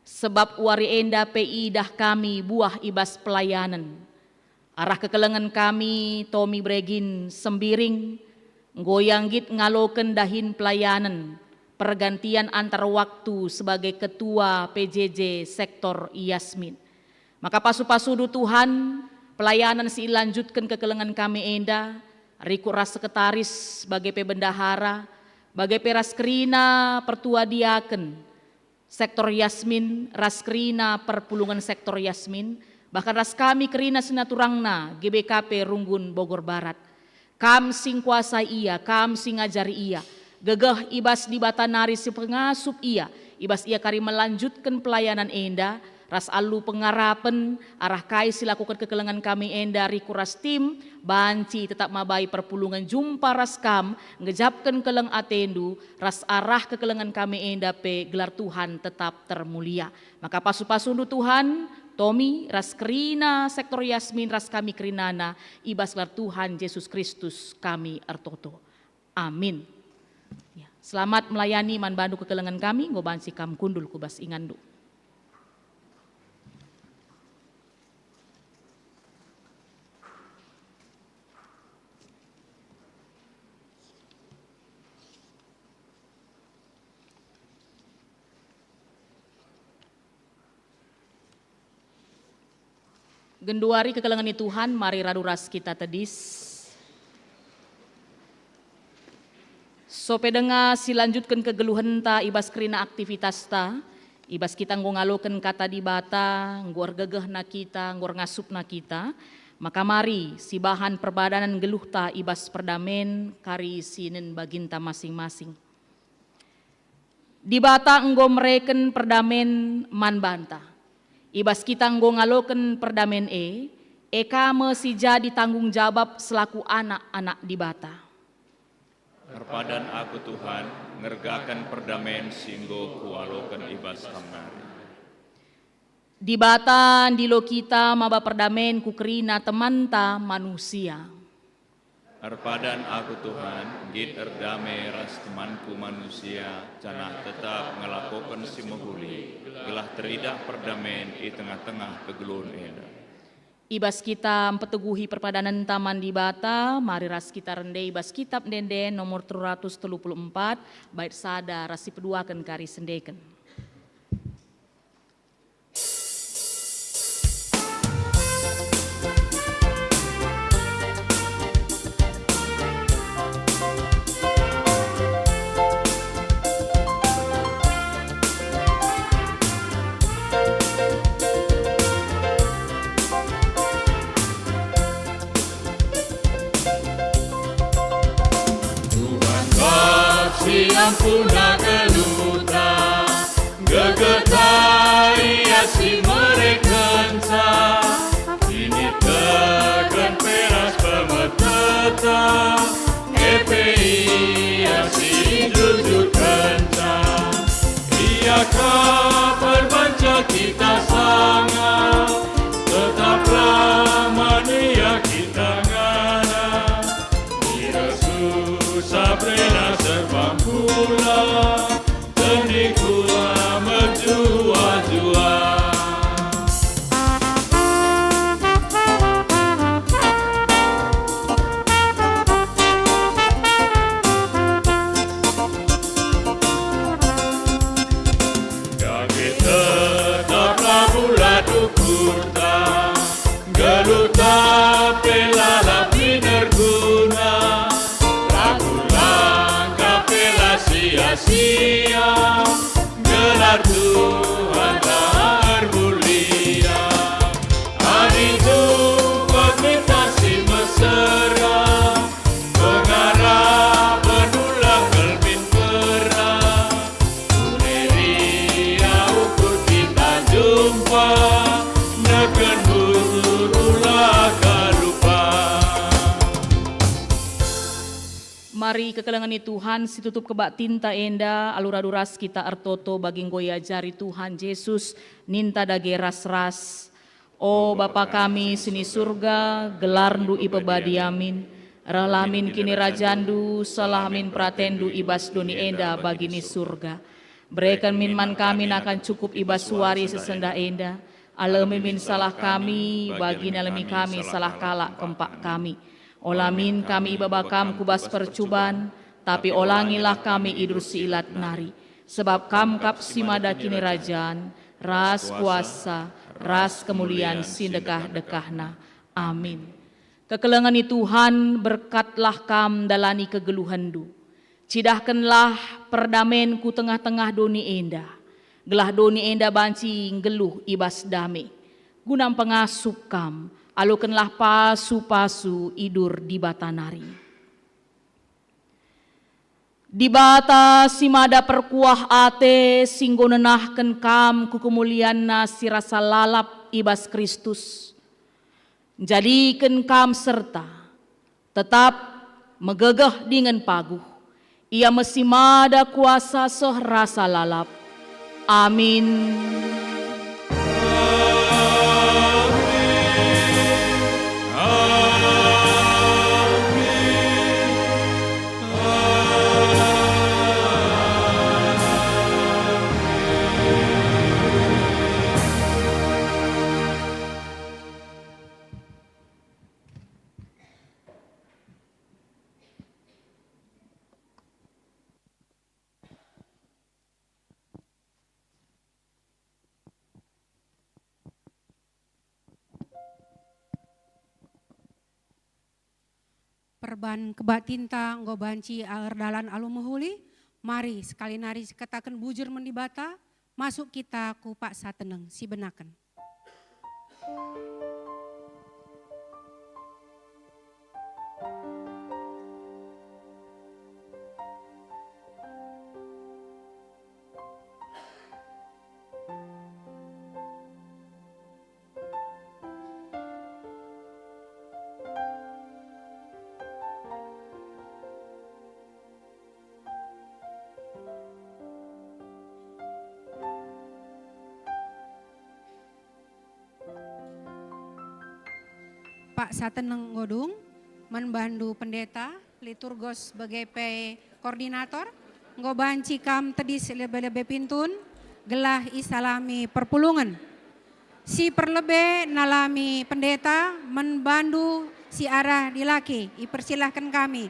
sebab wari enda pe idah kami buah i bas pelayanen. Arah kekelengen kami, Tommy Bregin Sembiring, enggo ia nggit ngaloken dahin pelayanen, pergantian antar waktu sebagai Ketua P J J Sektor Yasmin. Maka pasu-pasundu Tuhan, pelayanan si ilanjutken kekelengen kami enda, rikut ras sekretaris, bage pe bendahara, bage pe ras kerina pertua diaken, Sektor Yasmin ras kerina perpulungen Sektor Yasmin, bahkan ras kami kerina senaturangna G B K P Runggun Bogor Barat. Kam si ngkuasai ia, Kam si ngajari ia. Gegeh i bas Dibata nari si pengasup ia, i bas ia kari melanjutken pelayanan enda, ras alu pengarapen arah kai si lakoken kekelengen kami enda rikut ras tim, banci tetap mabai perpulungen jumpa ras Kam, ngejapken keleng atendu, ras arah kekelengen kami enda pe gelar Tuhan tetap termulia. Maka pasu-pasundu Tuhan, Tommy ras kerina Sektor Yasmin ras kami kerinana, i bas gelar Tuhan Jesus Kristus kami ertoto. Amin. Ya, selamat melayani man bandu kekelengen kami, enggo banci kam kundul ku bas inganndu. Genduari kekelengen ni Tuhan, mari radu ras kita tedis. Sope denga si lanjutken kegeluhenta i bas kerina aktivitasta, i bas kita enggo ngaloken Kata Dibata, enggo ergegehna kita, enggo erngasupna kita, maka mari sibahan perbadanen geluhta i bas perdamen kari si nen baginta masing-masing. Dibata enggo mereken perdamen man banta. I bas kita enggo ngaloken perdamen e, e ka me si jadi tanggung jabap selaku anak-anak Dibata. Erpadan aku, Tuhan, ngergaken perdamen si enggo kualoken i bas Kam nari. Dibata ndilo kita maba perdamen ku kerina temanta manusia. Erpadan aku, Tuhan, nggit erdame ras temanku manusia, janah tetap ngelakoken si mehuli, gelah teridah perdamen i tengah-tengah kegeluhen enda. I bas kita mpeteguhi perpadanenta man Dibata, mari ras kita rende i bas Kitap Ende-enden nomor telu ratus telu puluh empat, bait sada ras si peduaken kari sendeken. Tuhan Bapa si ampuna geluhta, gegehta Ia si merekenca, kiniteken pe ras pemeteta, e pe Ia si njujurkenca. Ia ka perbanca kita sanga, tetaplah man Ia kita ngana. I bas susah perina serba mula, tendingku la mejuah-juah. Dage tetaplah bulat ukurta, geluhta pe lalap min erguna. Lagu langkah pe la sia-sia, gelar Tuhan la ermulia. Adi jumpa kita si mesera, pengarapen ulah kal min pera. Uli ia ukur kita jumpa, neken bujur ulah kalupa. Mari kekelengen ni Tuhan si tutup kebaktinta enda, alu radu ras kita ertoto bagi enggo iajari Tuhan Jesus, ninta dage ras-ras. O Bapa kami si ni Surga, gelarNdu ipebadiamin, rehlah min kinirajanNdu, sehlah min peratenNdu i bas doni enda bagi ni Surga. Bereken min man kami nakan cukup i bas wari si sendah enda. Alemi min salah kami, bagi nalemi kami salah kalak kempak kami. Ola min kami ibaba Kam ku bas percuban, tapi olangilah kami i bas si ilat nari. Sebab Kam kap si mada kinirajan, ras kuasa, ras kemulian si ndekah-ndekahna. Amin. Kekelengen ni Tuhan, berkatlah kam ndalani kegeluhenndu. Cidahkenlah perdamen ku tengah-tengah doni enda, gelah doni enda banci nggeluh i bas dame. Guna mpengasup kam, alokenlah pasu-pasu idur Dibata nari. Dibata si mada perkuah ate, si enggo nenahken kam ku kemulianNa si rasa lalap i bas Kristus, njadiken kam serta tetap megegeh dingen paguh. Ia me si mada kuasa seh rasa lalap. Amin. Perban kebaktinta enggo banci erdalan alu mehuli, mari sekali nari sikataken bujur man Dibata, masuk kita ku paksa teneng sibenaken. Sateneng enggo dung, man bandu pendeta, liturgos bage pe koordinator, enggo banci kam tedis lebe-lebe pintun, gelah isalami perpulungen. Si perlebe nalami pendeta, man bandu si arah dilaki, ipersilahken kami.